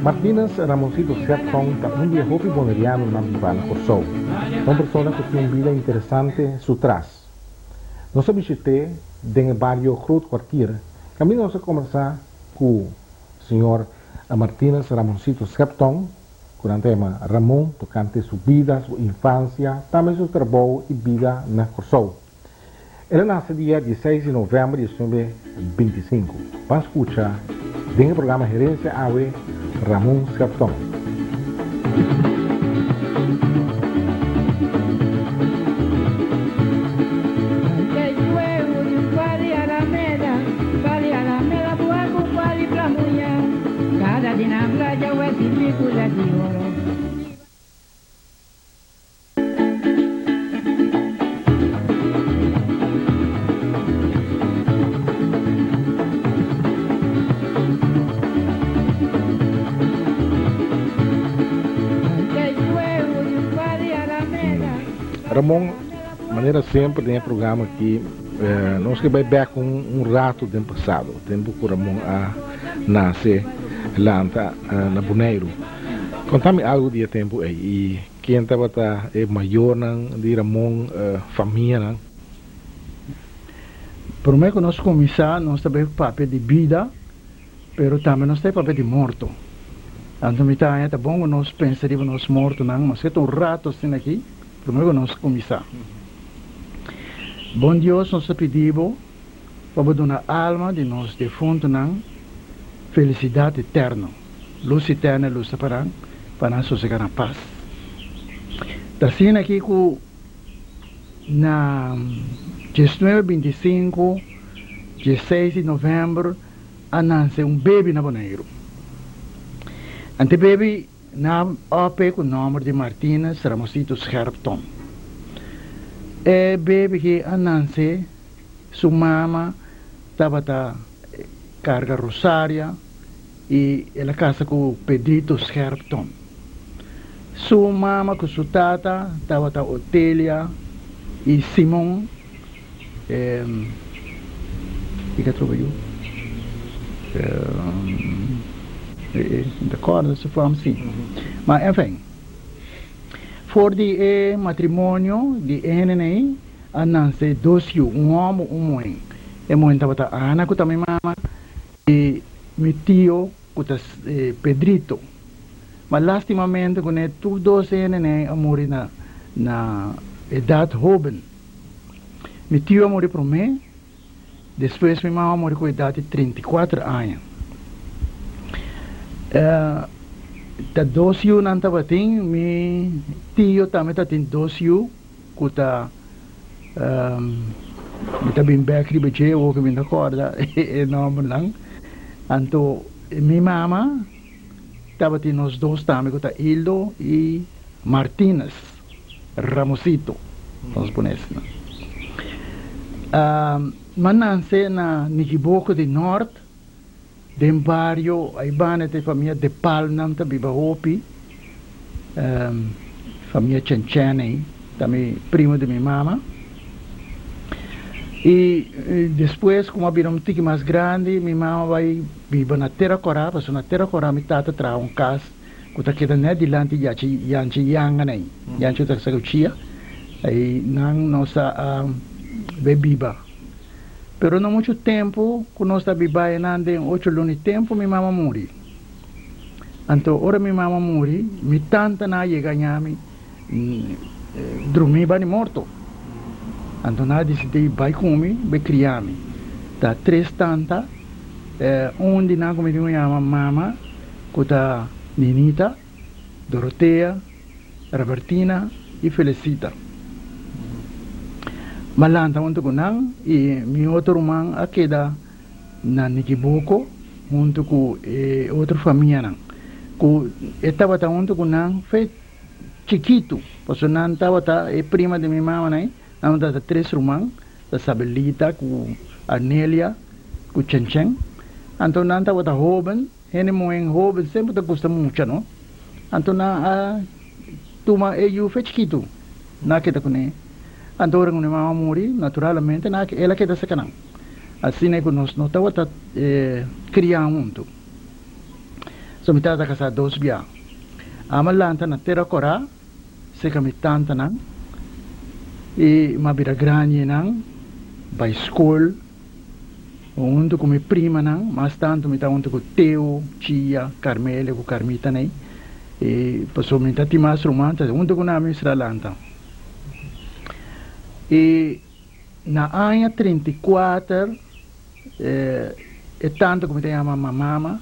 Martinus Ramoncito Scherptong ta un di e hopi bonerianonan bibá na Kòrsou. Ta un persona ku tin un bida interesante su tras. Nos a bishit'é den e bario Groot Kwartier kaminda nos a kombersá ku señor Martinus Ramoncito Scherptong, ku nan ta yama Ramon, tokante su bida, su infansia, tambe su trabou i bida na Kòrsou. El a nase dia dieseis di novèmber di esnuebe bintisinku. Ban skucha den e programa Herensia Awe Ramon Scherptong. Ramon, manera semper den e programa aki, nos ke bai bek un rato den pasado, tempu ku Ramon a nase, lanta na Boneiru. Konta mi algu di e tempu ei i ken tabata e mayornan di Ramon, famianan? Promé ku nos kuminsá, nos ta bai papia di bida, pero tambe nos ta bai papia di morto. Anto mi ta haña ta bon ku nos pensa riba nos mortonan, maske ta un rato asina aki, promé ku nos kuminsá. Bon Dios, nos ta pidi bo pa bo duna alma di nos defuntunan felisidat eterno. Lus eterno e lus ta pa nan, pa nan sosega na pas. Ta asina aki ku na diesnuebe bintisinku, diesseis di novèmber a nanse un bebi na Boneiru. Ante bebi na ope ku nòmber di Martinus Ramosito Scherpton. E bebi aki a nanse, su mama tabata karga rosaria i el a kasa ku Pedrito Scherpton. Su mama ku su tata tabata Otelia i Simon, kiko atrobe yu? Mi ta kòrda su fam si. Ma enfin, for di e matrimonio di e hende ei a nanse dos yu, un hòmber un muhé. E muhé tabata Ana ku ta mi mama. I mi tio ku ta Pedrito. Ma lastimamente ku ne tur dos hendenan a muri na na edat hoben. Mi tio a muri promé, despues mi mama a muri ku edat di 34 aña. Ta dos yu nan tabatin, mi tio tambe tatin dos yu ku ta. Mi ta bin bek riba dje awor ku mi ta kòrda e nòmbernan. Anto mi mama tabatin nos dos tambe ku ta Hildo i Martinus Ramosito, nos pone asina. Mi a nanse na Nikiboko di Nòrt, den bario aibanda ta e famia De Palmnan ta biba hopi, famia Chenchen ei ta mi primo di mi mama. I despues ku mi a bira un tiki mas grandi mi mama bai biba na Tera Kòrá, pasobra na Tera Kòrá mi tata traha un kas ku ta keda nèt dilanti Yachi Yanchi Yangan ei, Yanchi ku ta sa ku chia, ei nan nos a bai biba. Pero no muchu tempu ku nos ta biba einan den ocho luna di tempu mi mama muri. Anto ora mi mama muri mi tantanan a yega ña mi drumí bani morto. Anto nan a disidí bai ku mi bai kria mi. Ta tres tanta, un di nan ku mi tin ku yama mama ku ta Ninita, Dorotea, Robertina i Felicita. M'a lanta huntu ku nan i mi otro ruman a keda na Nikiboko huntu ku e otro famianan ku e tabata huntu ku nan fe chikitu pasobra nan tabata e prima di mi mamanan ei, nan tabata tres ruman, ta Sabelita ku Arnelia ku Chenchen. Anto nan tabata hoben. Hende muhé hoben semper ta gusta mucha, no? Anto nan a tuma e yu fe chikitu, nan a keda kuné. Anto ora ku mi mama muri, naturalmente nan a el a keda serka nan. Asina ku nos no tabata kriá huntu. So mi tata a kasá dos bia. Ami a lanta na Tera Kòrá serka mi tantanan i mi a bira grandi einan, bai skol huntu ku mi primanan. Mas tantu mi ta huntu ku Teo, Chia, Carmelia ku Carmita nei. I pasobra mi ta tin mas ruman, ta huntu ku nan mi mester a lanta. I na aña 34 e tanta ku mi ta yama mama,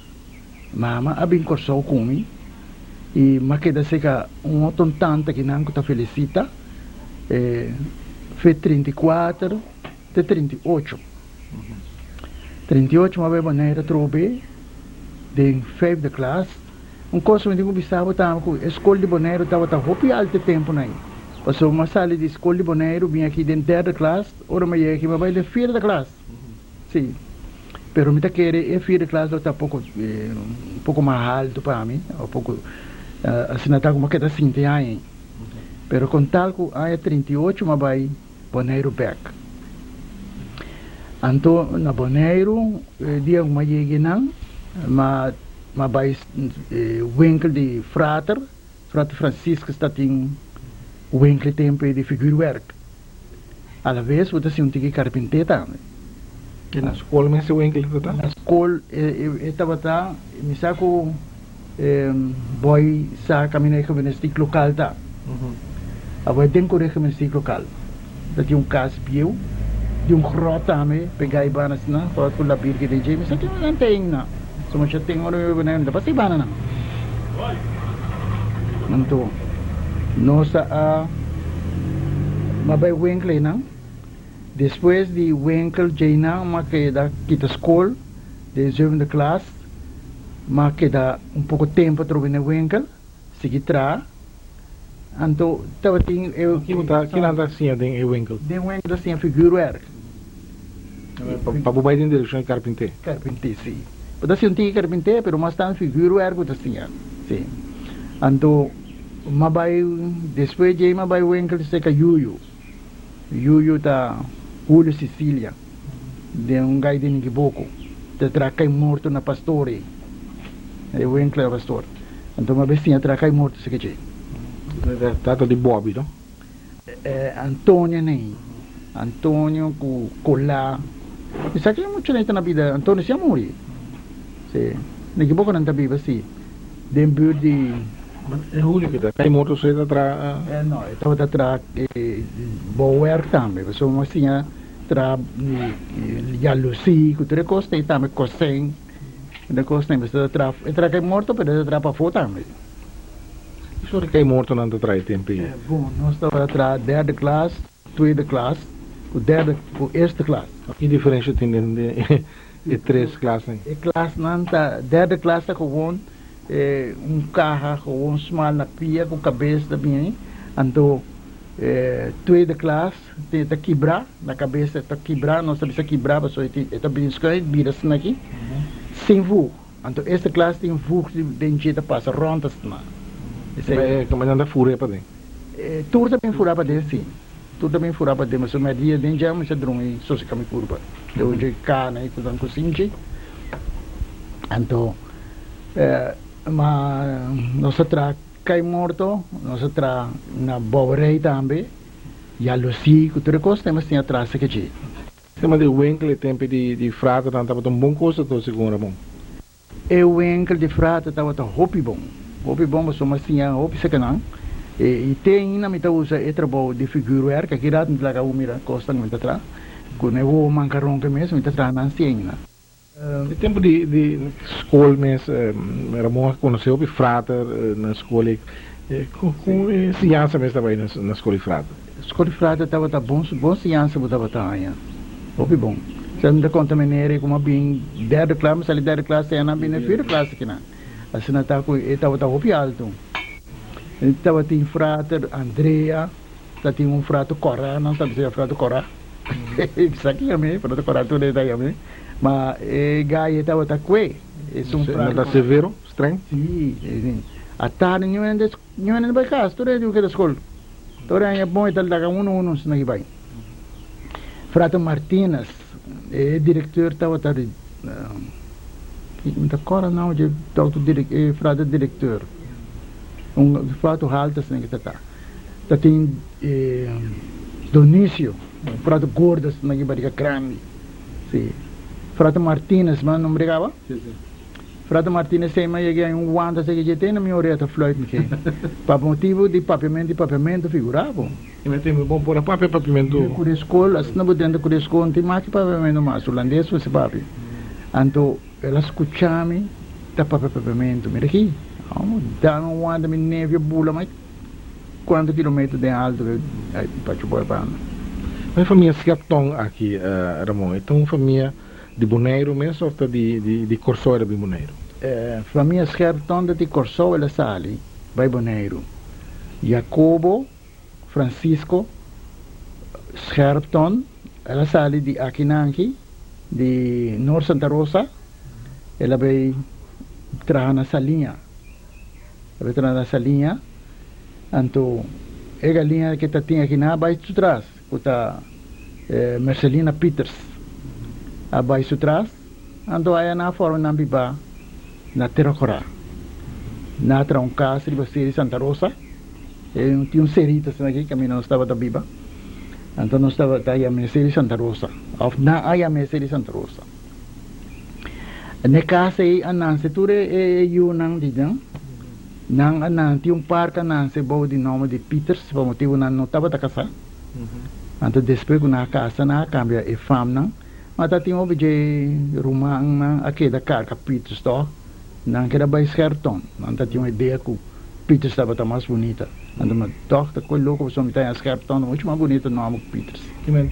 mama a bin Kòrsou ku mi i mi a keda serka un otro tanta kinan ku ta Felicita fe 34 te 38. 38 mi a bai Bonaire atrobe den vijfde klas. Un kos ku mi tin ku bisa bo tambe ku e skol di Boneiru tabata hopi alto e tempunan ei. Pasobra mi a sali di skol di Boneiru bin aki den derde klas, ora mi a yega aki mi a bai den vierde klas. Si. Pero mi ta kere e vierde klas lo ta poko un poko mas alto pa mi, o poko asina ta ku mi a keda sinti aña ei. Pero kon tal ku aña 38 mi a bai Boneiru bek. Anto na Boneiru e dia ku mi a yega einan mi a mi a bai e winkel di frater, frater Franciscus ta tin winkel tempu ei di figuurwerk. Alaves bo ta siña un tiki karpinté tambe. E na skol mes e winkel ta ta? Na skol e tabata, mi sa ku Boy sa kaminda e gimnastiek lokal ta. Abo den ku e gimnastiek lokal ta tin un kas bieu, tin un grot tambe pegá e banda asina, grot ku labirke den dje. Mi sa tin nan ten na. So masha ten ora mi bai ta pasa e banda nan. Anto nos ta a a bai winkel einan. Despues di winkel djeinan mi a keda kita skol den zevende klas. M'a keda un poko tempu atrobe na e winkel, sigui traha. Anto tabatin e. Ki bo ta, ki nan ta siña den e winkel? Den winkel ta siña figuurwerk. Pa bo bai den direkshon di karpinté? Karpinté, si. Bo ta siña un tiki karpinté, pero mas tantu figuurwerk bo ta siña, si. Anto m'a bai, despues djei m'a bai winkel serka Yuyu. Yuyu ta Julio Cecilia den un gai di Nikiboko ta traha kai morto na pastor ei, e winkel na pastor. Anto mi a bisiña traha kai morto esaki dje. Tata di Bobby no? Antonio nei, Antonio ku Colá. Mi sa ke mucha nei ta na bida, Antonio si a muri. Si, Nikiboko nan ta biba si, den buurt di. E Julio ke ta kai morto so e ta traha? No, e tabata traha bouwwerk tambe, pasobra mi a siña traha yalusí ku tur e kos ei tambe, kosen, tur e kos ei. E ta traha, e traha kai morto pero e ta traha pafó tambe. Ki sort di kai mortonan ta traha e tempu ei? Bon, nos tabata traha derde klas, tweede klas ku derde ku eerste klas. Ki diferensha tin den e tres klasnan? E klasnan ta, derde klas ta gewoon un kaha gewoon smal na pia ku kabes ta bini, anto tweede klas ta kibra, na kabes ta kibra, nos ta bisa kibra pasobra e ta bini skuin bira asina aki, sin voeg. Anto eerste klas tin voeg den dje ta pasa rond asina. Esei. Kamba nan ta fura e paden? Tur ta bin fura paden si. Tur ta bin fura paden pasobra mi a dia den dje mi sa drumi sosega mi kurpa. Dor dje kana i kusan kusinchi. Anto ma nos a traha kai morto, nos a traha na bouwerij tambe, yalosi ku tur e kos nos tin a traha seke dje. Tema di winkel e tempe di fraternan tabata un bon kos ato segun Ramon. E winkel di frater tabata hopi bon, hopi bon pasobra mi a siña hopi sekenan i te ainda mi ta usa e trabou di figuurwerk, aki rato mi ta laga bo mira kosnan ku mi ta traha, ku no e wowo mankaronke mes mi ta traha nan si ainda. E tempu di skol mes Ramon a konosé hopi frater na skol i kon e siñansa mes tabata na skol di frater? Skol di frater tabata bon bon siñansa bo tabata haña, hopi bon. Sa mi ta konta meneer ku mi a bin derde klas, mi sali derde klas te nan bin na vierde klas akinan. Asina ta ku e tabata hopi altu. Tabatin frater Andrea. Ta tin un frato kòrá, nan sa bisa frato kòrá. Sa ki yam'é, frato kòrá tur e ta yam'é. Ma e gai e tabata kue, esun frato kòrá. Severo, streng? Si, si. Atardi niun hende, niun hende no bai kas, tur hende keda skol. Tur aña bon e ta laga unu unu asina ki bai. Frato Martinez, e direkteur tabata di. Mi ta kòrda nau dje dòkter direk e frater direkteur. Un frater haltu asina ke ta ta. Ta tin e Donicio, un frater gordo asina ke barika grandi. Si. Frater Martinez, mi a nombr'é kaba? Si, si. Frater Martinez sei mi a yega un wanta asina ke dje te na mi orea ta fluit mi ke. Pa motibu di papiamentu i papiamentu figurá bo. I mi tin bon por a papia papiamentu. Ku di skol, asina bo drenta ku di skol, no tin maki papiamentu mas, hulandes bo si papia. Anto el a skucha mi ta papia papiamentu. Mira aki, amo dame un wanta mi nevio bula mai kuantu kilometer den alto ai pachu boy banda. Ma e famia Scherptong aki, Ramon, e ta un famia di Boneiru mes of ta di di Kòrsou el a bin Boneiru? E famia Scherptong ta di Kòrsou el a sali bai Boneiru. Jacobo Francisco Scherpton, el a sali di akinanki di Noord Santa Rosa, el a bay traha na Saliña, el a bay traha na Saliña, anto e galiña ke ta tin akinan a bay su tras, ku ta Mercelina Pieters a bay su tras, anto aya nan a forma nan biba na Terokora, nan a traha un kas riba seri Santa Rosa. E tin un serito asina aki kaminda nos tabata biba. Anto nos tabata yama e seri Santa Rosa òf nan a yama e seri Santa Rosa. Na e kas ei a nanse tur e yunan di nan. Nan a nan tin un par ku a nanse bou di nòmber di Pieters pa motibu nan no tabata kasá. Anto despues ku nan a kasa nan a kambia e famnan. Ma ta tin hopi dje rumannan a keda karga Pieters tòg. Nan keda bai Scherton. Nan ta tin un idea ku Pieters tabata mas bunita. Anto mi tòg ta koe loko pasobra mi ta haña Scherton ta muchu mas bunita nòmber ku Pieters. Kimen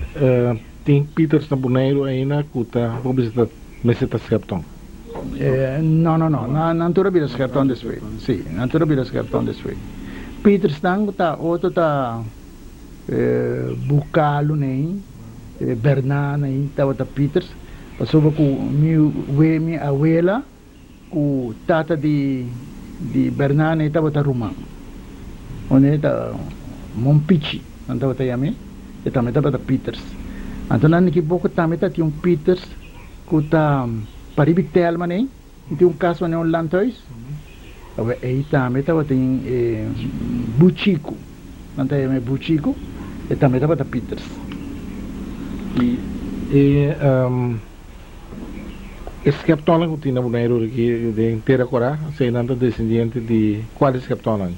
tin Pieters na Boneiru ainda ku ta por bisa ta mester ta Scherton? No, no, no. Nan tur a bira Scherton despues. Sí, nan tur a bira Scherton despues. Pietersnan ku ta otro ta Bukalu nei, Bernard nei tabata Pieters pasobra ku mi we mi awela. Ku tata di di Bernane tabata ruman. One ta Mon Pichi nan tabata yam'é, e tambe tabata Pieters. Anto nan ekiboco tambe ta tin un Pieters ku ta pariba di Telma nei, tin un kas manera un landhuis. Awe ei tambe tabatin e Buchiku, nan ta yam'é Buchiku, e tambe tabata Pieters. I e. E skeptonnan ku tin na Boneiru aki den Tera Korá, esei nan ta desendiente di kua di skeptonnan?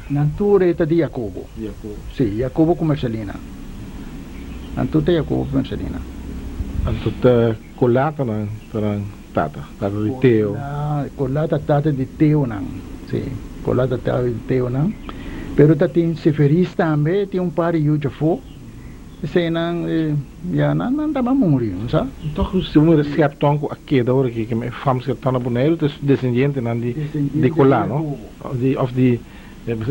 Nan tur e ta di Jakobo. Sí, Jakobo ku Mercelina. Nan tur ta Jakobo ku Mercelina. Anto ta Kolá ta nan ta nan tata, tata di Teo. Kolá ta tata di Teonan, sí, Kolá ta tata di Teonan. Pero ta tin Seferis tambe, tin un par di yu djafó. Eseinan ya nan nan taba muri, no sa? Tòg si bo mira Scherpton ku a keda ora ki e fam Scherpton na Boneiru ta desendientenan di di Colá no? Di òf di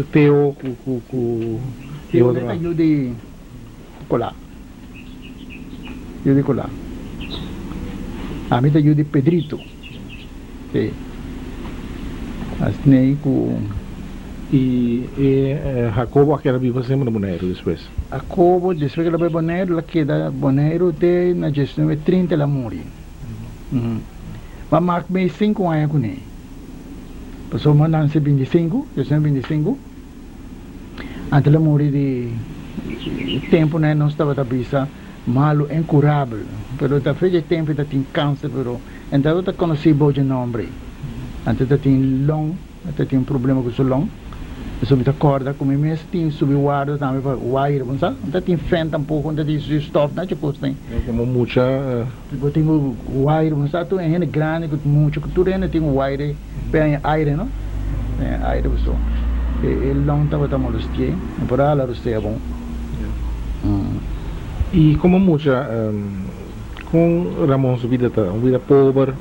Theo ku ku ku e Theo ta yu di Colá. Yu di Colá. Ami ta yu di Pedrito. Sí. Asnei ku. I e Jacobo a keda biba semper na Boneiru despues? Jacobo despues ku el a bai Boneiru el a keda Boneiru te na diesnuebe trinta el a muri. Ma mak mei sinku aña kuné. Pasobra mi a nanse bintisinku, diesnuebe bintisinku. Anto el a muri di tempunan nos tabata bisa malu inkurabel. Pero ta fe dje tempu e ta tin kanser pero e tabata konosí bou dje nòmber ei. Anto e ta tin long. Mi ta tin un problema ku su long. Pasobra mi ta kòrda ku mi mes tin subi warda tambe pa waira, bo sa. No ta tin fen tampoko, no ta tin su stof, na dje kos tin. Komo mucha. Bo tin ku waira, bo sa, tur e hende grandi ku mucha, ku tur hende tin ku waira pa e haña aire, no? Pa e haña aire pasobra e long tabata molesti'é, no por a hala rosea bon. I komo mucha, kon Ramon su bida ta? Un bida pober,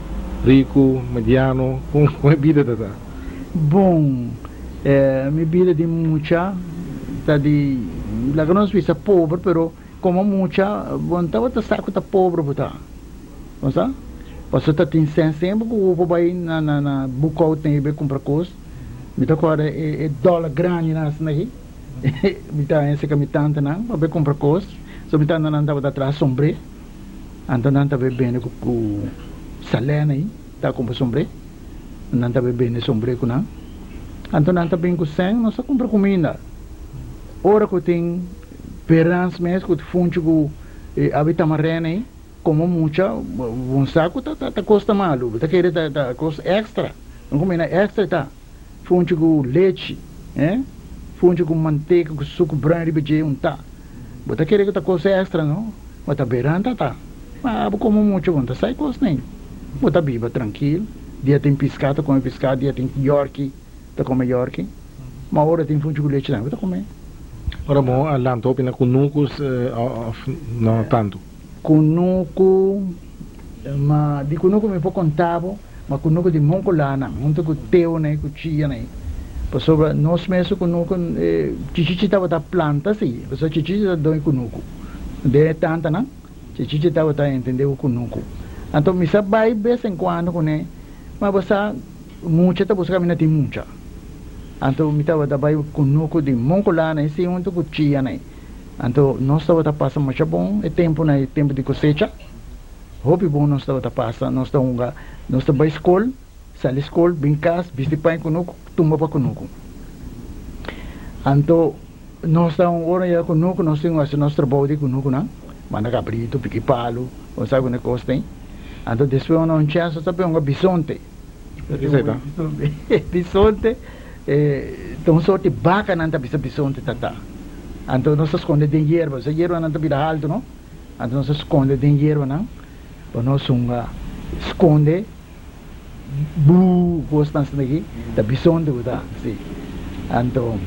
riku, mediano? Kon e bida ta ta? Bon, mi bida di mucha ta di, laga nos bisa pober, pero komo mucha bo no tabata sa ku ta pober bo ta, bo sa? Pasobra ta tin sèn semper ku bo por bai na na boekhoud na bai kumpra kos. Mi ta kòrda e dòler grandinan asina aki, mi ta haña serka mi tantenan pa bai kumpra kos. So mi tantenan tabata traha sombré, anto nan ta bai bende ku salèn ei. ta kumpra sombré, nan ta bende sombré ku nan. Anto nan ta bin ku sèn, nos ta kumpra kuminda. Ora ku tin perans mes ku funchi ku abi tamarèn ei, komo mucha bon sa ku ta ta kosta malu, bo ta kere ta ta kos èkstra, un kuminda èkstra e ta. Funchi ku lechi, eh, funchi ku manteka ku suku bruin riba dje un ta. Bo ta kere ku ta kos èkstra no, bo ta beran ta ta. Ma abo komo mucha bo no ta sai kos nei. Bo ta biba trankil, dia tin piská ta kome piská, dia tin yòrki ta kome yòrki. Ma ora tin funchi ku lechi tambe bo ta kome. Ora bo a lanta hopi na kunukus òf no tantu? Kunuku, ma di kunuku mi por konta bo, ma kunuku di Monkolana huntu ku Teonei ku Chianei, pasobra nos mes su kunuku Chichichi tabata planta si, pasobra Chichichi ta doño kunuku, den e tantanan Chichichi tabata entende ku kunuku. Anto mi sa bai bes en kuando kuné, ma bo sa mucha ta buska mi no tin mucha. Anto mi tabata bai kunuku di Monkolana si huntu ku Chianei. Anto nos tabata pasa masha bon e tempunan, e tempu di kosecha. Hopi bon nos tabata pasa, nos ta hunga, nos ta bai skol, sali skol, bin kas, bisti paña kunuku, tumba pa kunuku. Anto nos ta un ora ya kunuku, nos tin hasi nos trabou di kunukunan, manda kabritu, piki palu, bo sa ku ne kos tin. Anto despues un chèns nos ta bin hunga bisonte. Esei ta? Bisonte ta un sorti baka nan ta bisa bisonte ta ta. Anto nos ta skonde den yerba, e yerbanan ta bira haltu no. Anto nos a skonde den yerbanan pa nos hunga skonde buu kosnan asina aki ta bisonte ku ta si. Anto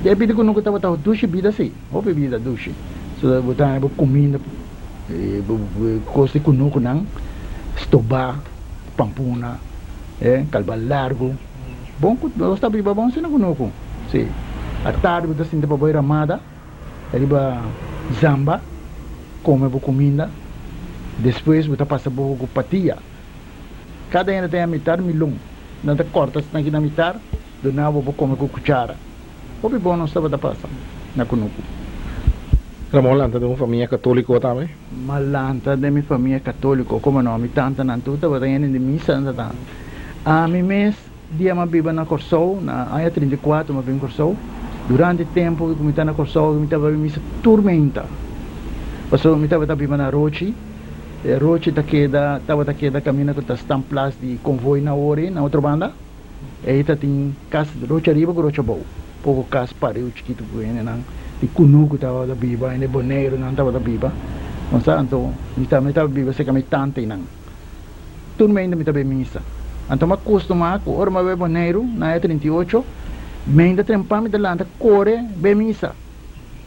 e bida ku nos tabata dushi bida si, hopi bida dushi. So bo ta haña bo kuminda bo kos di kunukunan stobá, pampuna, kalba largu. Bon ku nos ta biba bon asina kunuku si. Atardi bo ta sinta pa bai ramada. Riba zamba, kome bo kuminda, despues bo ta pasa bo ku patia. Kada hende ta haña mitar milon. Nan ta kòrta esnan ki na mitar, duna bo bo kome ku kuchara. Hopi bon nos tabata pasa na kunuku. Ramon lanta den un famia katóliko tambe? M'a lanta den mi famia katóliko, komo no, mi tantanan tur tabata hende di misa nan ta. Ami mes. Dia m'a biba na Kòrsou, na aña 34 m'a bin Kòrsou. Durante tempu ku mi ta na Kòrsou mi tabata bin misa tur meinta. Pasobra mi tabata biba na Rochi. E Rochi ta keda, tabata keda kaminda ku ta standplaats di konvoi na ori na otro banda. Ei ta tin kas Rochi ariba ku Rochi abou. Poko kas pareu chikitu ku hendenan di kunuku tabata biba, hende Boneirunan tabata biba. Anto mi tambe tabata biba serka mi tanta einan. Tur meinta mi ta bay misa. Anto m'a custumá cu ora m'a bay Boneiru na e 38, meinta trempan mi ta lanta core bay misa.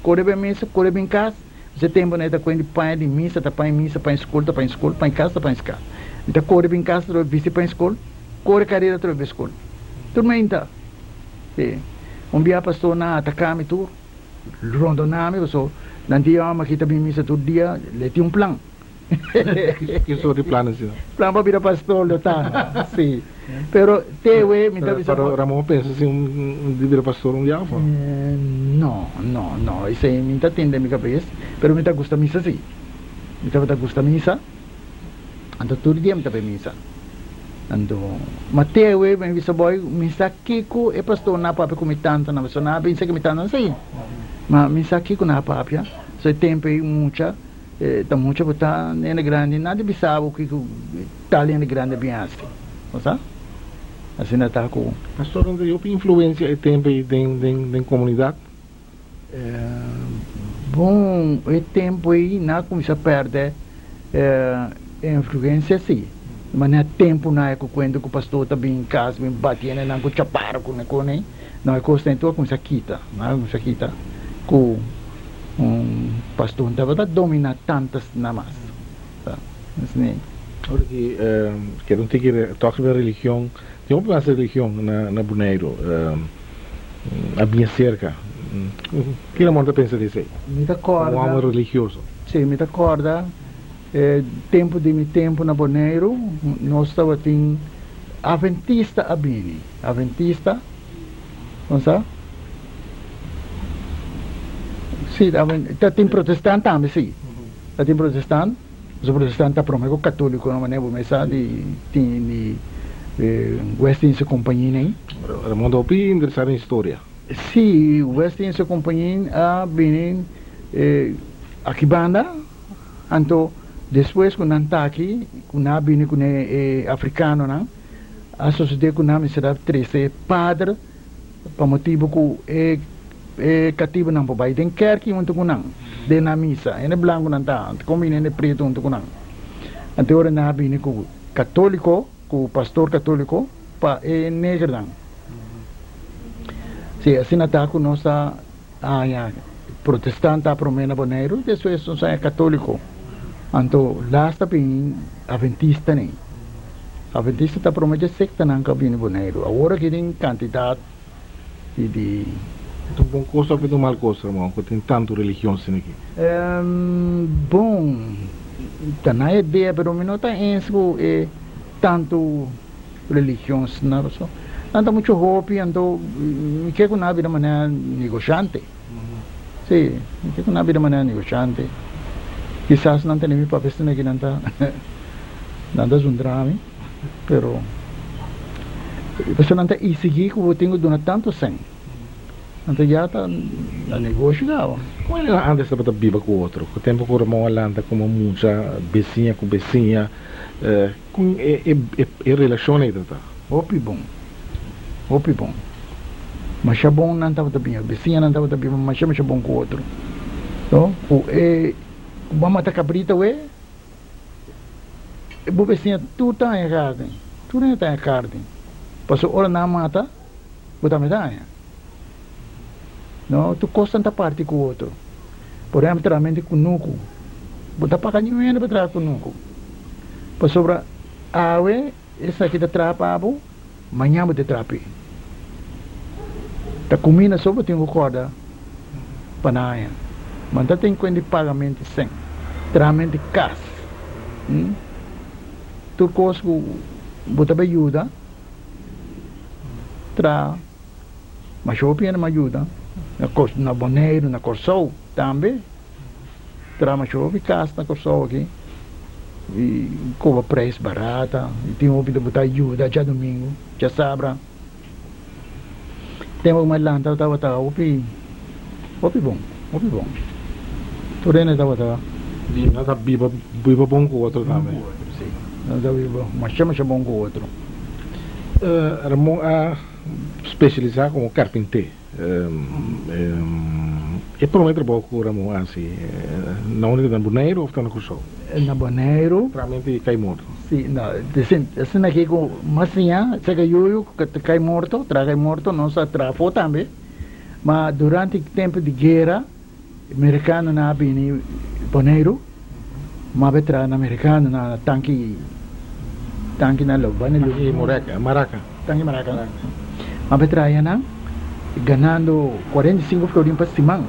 Core bay misa, core bin cas. Esei tempo nan e ta cuenta di paña di misa ta paña misa, paña scol ta paña scol, paña cas ta paña cas. Mi ta core bin cas atrobe bisti paña scol, core carera atrobe bay scol. Tur meinta. Sí. Un bia pastor nan a ataca mi tur, rondona mi pasobra nan tin yama mi aki ta bin misa tur dia, le tin un plan. Ki sort di plan asina? Plan pa bira pastor lo ta, si. Pero te we mi ta bisa. Pero Ramon a pensa si un di bira pastor un dia of no? No, no, no. Esei mi ta tin den mi kabes, pero mi ta gusta misa si. Mi tabata gusta misa, anto tur dia mi ta bai misa. Anto, ma te we mi bisa boy, mi sa kiko e pastor na papia ku mi tanta na, pasobra nan a bisa ku mi tanta si. Ma mi sa kiko nan a papia, so e tempo ei mucha. Ta mucha ku ta hende grandi nada bisa bo kiko tal hende grandi a bin hasi, bo sa? Asina ta ku. Pastor, no ta hopi influencia e tempo ei den den komunidat? Bon, e tempo ei nan a kuminsá pèrdè e influencia si. Manera tempo nan e ku kuenta ku pastor ta bin kas bin bati hendenan ku chaparo ku ne kos ei, no e kosnan ei tur a kuminsá kita, nan a kuminsá kita ku. Un pastor no tabata domina tantas na mas. Asina. Ora ki keda un tiki tok riba religion, tin hopi mas religion na Boneiru a bin aserka. Ki Ramon ta pensa di esei? Mi ta kòrda. Un hòmber religioso. Si, mi ta kòrda tempu di mi tempu na Boneiru nos tabatin aventista a bini, aventista. Bo sa? Sí, ta tin protestant tambe, sí. Ta tin protestant. Pasobra protestant ta prome ku katoliko no manera bo mes sa di tin di West Indische Compagnie nei. Ramon ta hopi interesá den historia. Sí, West Indische Compagnie a bini aki banda, anto despues ku nan ta aki, ku nan a bini ku e afrikanonan, a sosodé ku nan mester a trese e pader pa motibu ku e e katibunan por bai den kerki huntu ku nan, den nan misa. Hende blankunan ta anto kon bini hende pretu huntu ku nan. Anto ora nan a bini ku katoliko, ku pastor katoliko pa e negernan. Si, asina ta ku nos a haña protestant ta promé na Boneiru, despues nos a haña katoliko. Anto las ta bini aventistanan. Aventista ta promé dje sektanan ku a bini Boneiru. Awor aki tin kantidat di di. E ta un bon kos òf e ta un mal kos, hermano, ku tin tantu religion asina aki? Bon, ta na idea, pero mi no ta eens ku e tantu religion asina, pasobra nan ta muchu hopi, anto mi ke ku nan a bira manera negoshante. Sí, mi ke ku nan a bira manera negoshante. Kisas nan tene mi papia asina ki nan ta nan ta zundra mi. Pero pasobra nan ta exigí ku bo tin ku duna tantu sèn. Anto ya ta na negoshi kaba. Kon e antes tabata biba ku otro? Ku tempu ku Ramon a lanta komo mucha, besiña ku besiña, kon e relashon ei tabata? Hopi bon, hopi bon. Masha bon nan tabata biba, besiñanan tabata biba masha masha bon ku otro. No, ku e ku bo a mata kabrita wei. E bo bestiña tur ta haña karni, tur hende ta haña karni, pasobra ora nan mata, bo tambe ta haña. No, tur kosnan ta parti ku otro. Por ehèmpel, trahamentu di kunuku, bo ta paga niun hende pa traha kunuku, pasobra awe esaki ta traha pa bo, mañan bo ta traha p'e. Ta kuminda so bo tin ku kòrda pa nan haña. Ma no ta tin kuenta di pagamento sèn, trahamento di kas, tur kos ku bo ta bai yuda traha. Masha hopi hende mas yuda na Boneiru, na Kòrsou tambe. Traha masha hopi kas na Kòrsou aki i koba preis barata i tin hopi ta bo ta yuda djadumingu, djasabra. Tempu ku mi a lanta tabata hopi hopi bon, hopi bon. Tur hende tabata. I nan ta biba biba bon ku otro tambe. Bon ku otro, si. Nan ta biba masha masha bon ku otro. Ramon a spesialisá komo karpinté. E promé trabou ku Ramon a hasi na unda ta na Boneiru òf ta na Kòrsou? Na Boneiru. Tramenti kai morto. Si, no, asina aki ku mas siña, seka yuyu ku ta kai morto, traha kai morto, nos a traha afó tambe. Ma durante tempu di guera, merikanonan a bini Boneiru, ma be traha na merikanonan na tanki, tanki na Lobane. Tanki Mureka, Maraka. Tanki Maraka. Ma be traha nan, ganando 45 florin pa siman.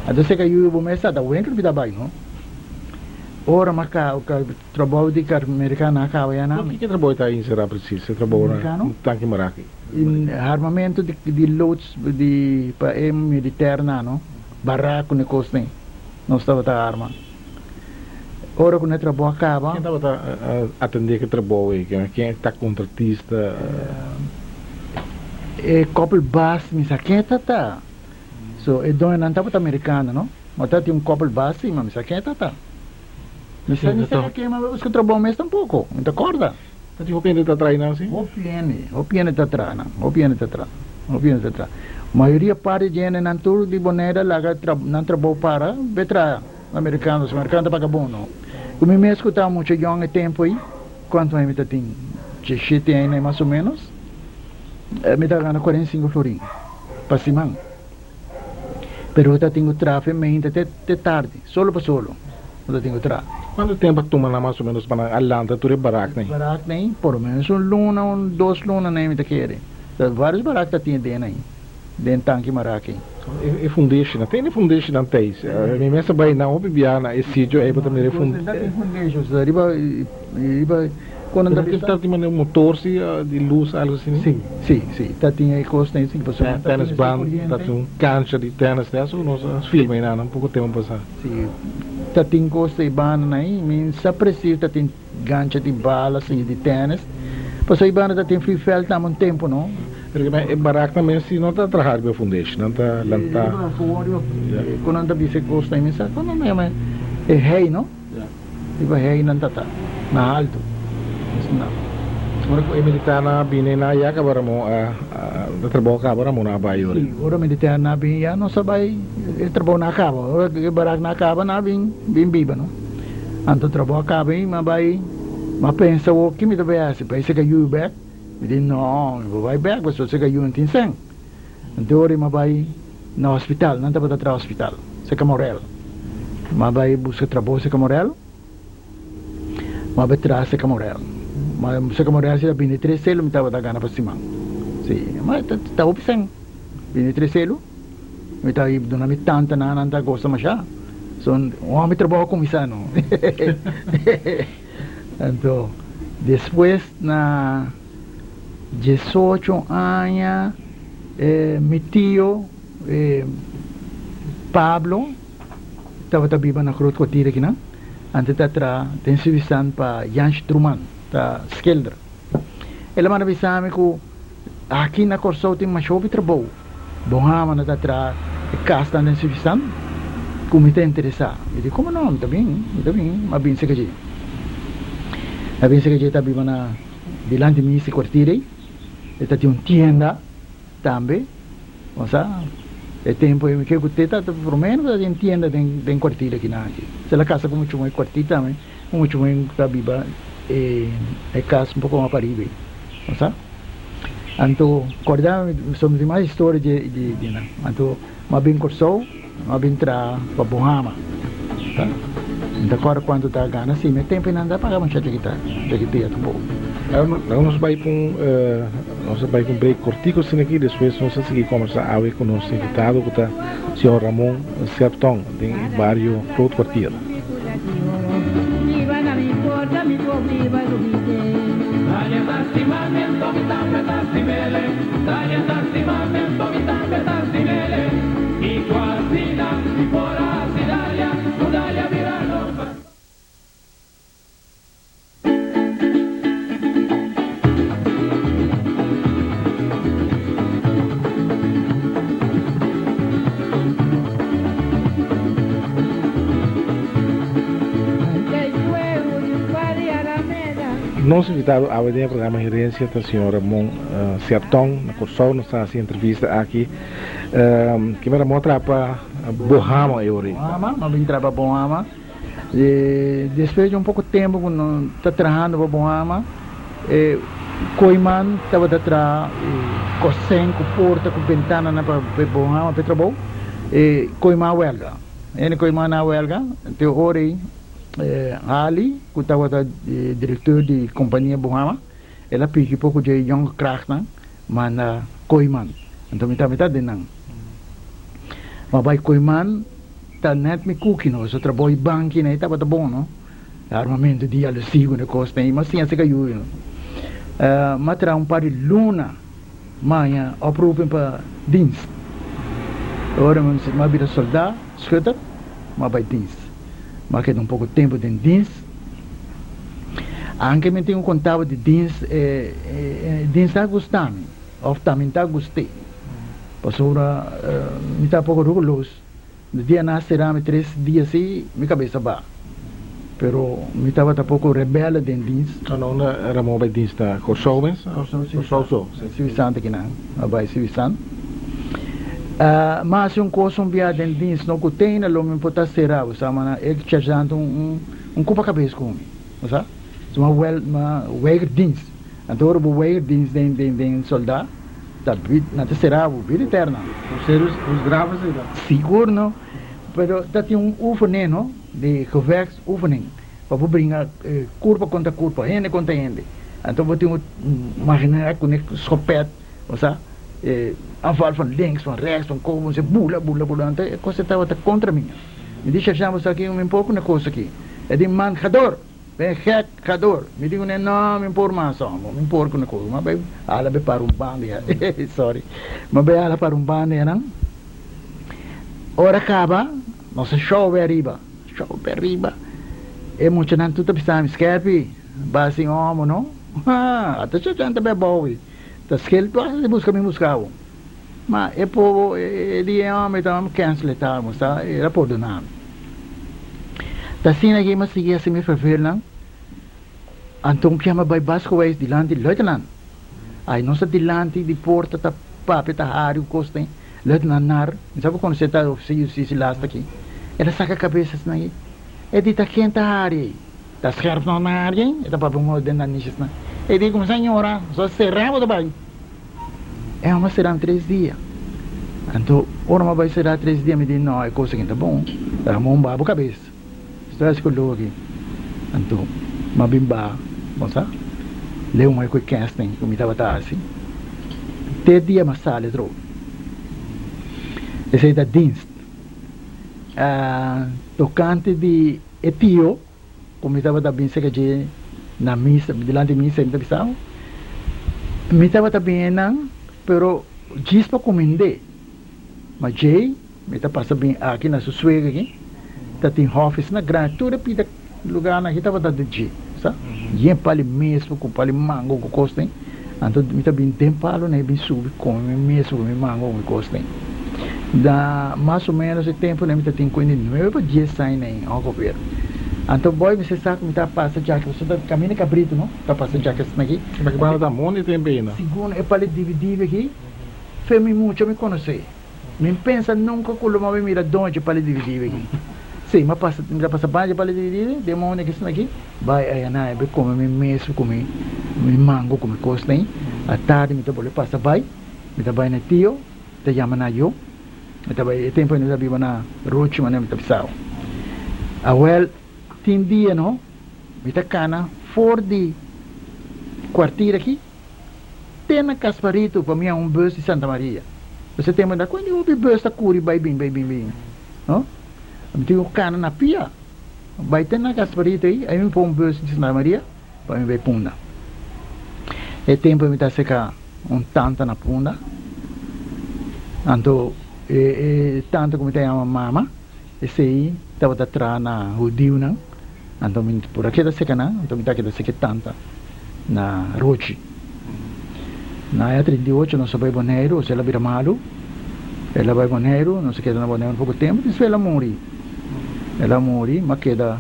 Anto seka yuyu bo mes sa ta wenkel bi ta bai, no? Ora ma ka trabou di kar merikano a kaba ya nan. Kiko trabou ta inserá presis? E trabou na tanki Maraki? Armamento di loods di pa e militernan no, barak ku ne kosnan nos tabata arma. Ora ku ne trabou a kaba. Ken tabata atendé ku e trabou ei? Ken ta kontratista? E koppel bas mi sa ken ta ta. So e doñonan tabata merikano no. Ma ta tin un koppel bas si, ma mi sa ken ta ta. Mi sa ni sa ken ma buska trabou mes tampoko, mi ta korda. Ta tin hopi hende ta traha nan si? Hopi hende, hopi hende ta traha nan, hopi hende ta traha, hopi hende ta traha. Mayoria parti di hendenan tur di Bonaire laga nan trabou para be traha amerikano, si amerikano ta paga bon no. Ku mi mes ku ta mucha yòn e tempu ei, kuantu aña mi ta tin? Dieshete aña mas o menos, mi ta gana 45 florin pa siman. Pero ta tin ku traha fe meinta te te tardi, solo pa solo bo ta tin ku traha. Kuantu tempu a tuma nan mas o menos pa nan a lanta tur e baraknan ei? Baraknan ei, por lo menos un luna, un dos lunanan ei mi ta kere. Ta varios barak ta tin den ei, den tanki marak ei. E fundeshinan, tene fundeshinan teis. Mi mes a bai nan hopi biaha na e sitio ei pa ta mira e fun. Ta tin fundesho, riba riba kon nan ta bisa. Ta tin manera motor si di lus algo asina? Si, si, si, ta tin e kosnan ei si pasobra nan ta tin un kancha di tennis, eso nos a filma einan un poko tempu pasá. Si, ta tin kos ta e banda nan ei, mi sa precies ta tin gancha di bala si di tennis, pasobra e banda ta tin vliegveld tambe un tempo no. Pero e baraknan mes si no ta traha riba e fundeshi, nan ta lanta. Riba gewoon riba kon nan ta bisa e kos nan, mi sa kon nan ta yama e hei no. Riba hei nan ta ta na haltu. Esnan. Ora ku e militarnan a bini na ya kaba Ramon a e trabou a kaba Ramon a bai ora. Si, ora militarnan a bini ya nos a bai e trabou nan a kaba. Ora ku e baraknan a kaba nan a bin bin biba no. Anto trabou a kaba ei mi a bai mi a pensa awor ki mi ta bai hasi bai seka yu bek? Mi di no mi por bai bek pasobra seka yu no tin sèn. Anto ora mi a bai na hospital, nan tabata traha hospital, cerca Morel. Mi a bai busca trabou cerca Morel, mi a bai traha cerca Morel. Ma cerca Morel si ta bini tres celu mi tabata gana pa siman. Si, ma ta hopi sen, bini tres celu. Mi ta duna mi tantanan, nan ta gosa masha. So, un homi trabou a cuminsa no. Anto, despues na. 18 aña mi tio Pablo tabata biba na Groot Kwartier akinan, antes ta traha den Suisan pa Jans Truman, ta schilder. El a manda bisa mi ku aki na Kòrsou tin masha hopi trabou, bo hama na ta traha e kasnan den Suisan ku mi ta interesá. Mi di komo no, mi ta bin, mi ta bin, mi a bin seka dje. Mi a bin seka dje ta biba na. Dilanti mi si kwartier ei, e ta tin un tienda tambe, bo sa, e tempo ei mi ke ku te ta prome no ta tin tienda den den kwartier akinan aki. Se la kasa ku muchu moe kwartier tambe, ku muchu moe ta biba e e kas un poko mas pariba ei, bo sa. Anto kòrda mi so mi tin mas historia dje dje dje nan. Anto mi a bin Kòrsou, mi a bin traha pa Bohama, ta. Mi ta kòrda kuantu ta gana si mi e tempu ei nan ta paga muchacha ki ta chakitia tampoco. Laga nos bai pa un nos a bai pa un break kortico asina aki despues nos a sigui kombersa awe ku nos invitado ku ta señor Ramon Serpton den e bario Groot Kwartier. Nos invitado awe den e programa Herencia ta señor Ramon Serton na Kòrsou. Nos ta hasi entrevista aki. Kimer Ramon a traha pa Bohama e ora ei? Bohama, nos bin traha pa Bohama. Despues di un poko tempu ku no ta trahando pa Bohama, e koiman tabata traha kosen ku porta ku bentananan pa Bohama pa e trabou. E koiman a wèlga. Hende koiman a wèlga, te ora ei Ali ku tabata direktor di kompania Bohama, el a piki poko dje yonge krachtnan manda koiman. Anto mi tambe ta den nan. Ma bai koiman. Ta net mi kuki no, pasobra trabou i banki na e tabata bon no, armamento di alusigo na kos na e mas siña seka yuyu no. M'a traha un par di luna maña oproeping pa dienst. Ora m'a bira solda, schutter, m'a bai dienst. M'a keda un poko tempu den dienst. Anke mi tin ku kontaba di dienst, dienst ta gusta mi, òf ta mi ta gust'é, pasobra mi ta poko rugulos. Di dia nan a sera mi tres dia si mi cabeza ba. Pero mi tabata poco rebelde den dienst. A unda Ramon bai dienst ta Corsou mes? Corsou si. Corsou so. Suisan aki nan a bai Suisan. Ma haci un cos un bia den dienst no cu tena lo mi por ta sera bo sa ma e sergeant un un cupa cabes cu mi bo sa. So ma wel ma weiger dienst. Anto ora bo weiger dienst den den den solda. Ta bid, nan ta sera bo bida eterna. Hoe serieus, hoe grave is dat? Sigur no, pero ta tin un oefening no, di gevechtsoefening, pa bo bringa kurpa kontra kurpa, hende kontra hende. Anto bo tin ku magina ku ne skopet, bo sa, aanval van links, van rechts, van kobo, bo bula, bula, bula, anto e kos tabata kontra mi. Mi di sergeant, bo sa ki mi por ku ne kos aki. E di, man, ga door! Ben gek, ga door. Mi di kuné, no, mi por mas homo, mi por ku kos. Ma bai hala bai para un banda ya. Sorry. Ma bai hala para un banda ya nan. Ora kaba, nos a show bai ariba. Shou pe riba. E muchanan tur ta bisa mi, Skerpi, ba sin homo no? Ha, ata shachan ta be bowi. Ta skel tu hasta di buska mi buska bo. Ma e pobo e di e homber ta cancel e tal, sa, el a pordona mi. Ta asina aki mi a sigui hasi mi fervelnan. Anto un piama bai Bascoweis dilanti luitenant. Ai nos ta dilanti di porta ta papia ta hari un cos den. Luitenant nar, mi sa bo conoce ta oficial di justicia last aki. El a saca cabeza asina aki. E di ta ken ta hari ei? Ta scherp no na hari ei? E ta papia un modo den nanishi asina. E di cuminsa ñora, so sera bo ta bai. E hòmber sera mi tres dia. Anto ora mi a bai sera tres dia mi di no e cos aki no ta bon. Ramon baha bo cabeza. Sta hasi ku logi. Anto m'a bin baha, bo sa, leu mai ku e kèsnan ku mi tabata hasi. Te dia m'a sali atrobe. Esei ta dienst. Tokante di e tio ku mi tabata bin serka dje na misa, dilanti misa mi ta bisa bo, mi tabata bin einan pero djis pa kumind'é. Ma djei Mi ta pasa bin aki na su suegra aki, ta tin hòfis na grandi, tur e pida lugarnan aki tabata di dje, sa? Yen pali mesmu ku pali mango ku kos den, anto mi ta bin den palo na e bin subi kome mi mesmu ku mi mango ku mi kos den. Na mas o menos e tempunan mi ta tin kuenta di nuebe pa dies aña na e ongeveer. Anto boy mester sa ku mi ta pasa djaki, pasobra ta kaminda kabritu no, ta pasa djaki asina aki. Ma ki banda ta mondi tempu ainda? Segun e pali dibi dibi aki, fe mi mucha mi konosé. Mi n pensa nunca cu lo mami mira doño dje pali dividivi aki. Si, m'a pasa, mi ta pasa banda dje pali dividivi, den mondo ki esaki, bai aya bai come mi mes cu mi mi mango cu mi cosnan ei. Atardi mi ta bolbe pasa bai, mi ta bai na tio, ta yama na yo, mi ta bai, e tempo ei mi ta biba na Rochi manera mi ta bisao. Awel, tin dia no, mi ta cana for di cuartier aki, Te na Casparito pa mi a un bus di Santa Maria. Esei tempu mi ta cuenta hopi bus ta curi bay bin bay bin bin no. Mi tin cu cana na pia bay te na Casparito ey, ahí mi pon un bus di Santa Maria pa mi bay Punda. E tempu mi ta acerca un tanta na Punda, anto e tanta cu mi ta yama mama, esey tabata traha na hudiunan. Anto mi por a keda seka nan, anto mi ta keda seka e tanta na Rochi. Na aña 38 nos a bai Boneiru, osea el a bira malu, el a bai Boneiru, nos a keda na Boneiru un poko tempu, despues el a muri. El a muri, mi a keda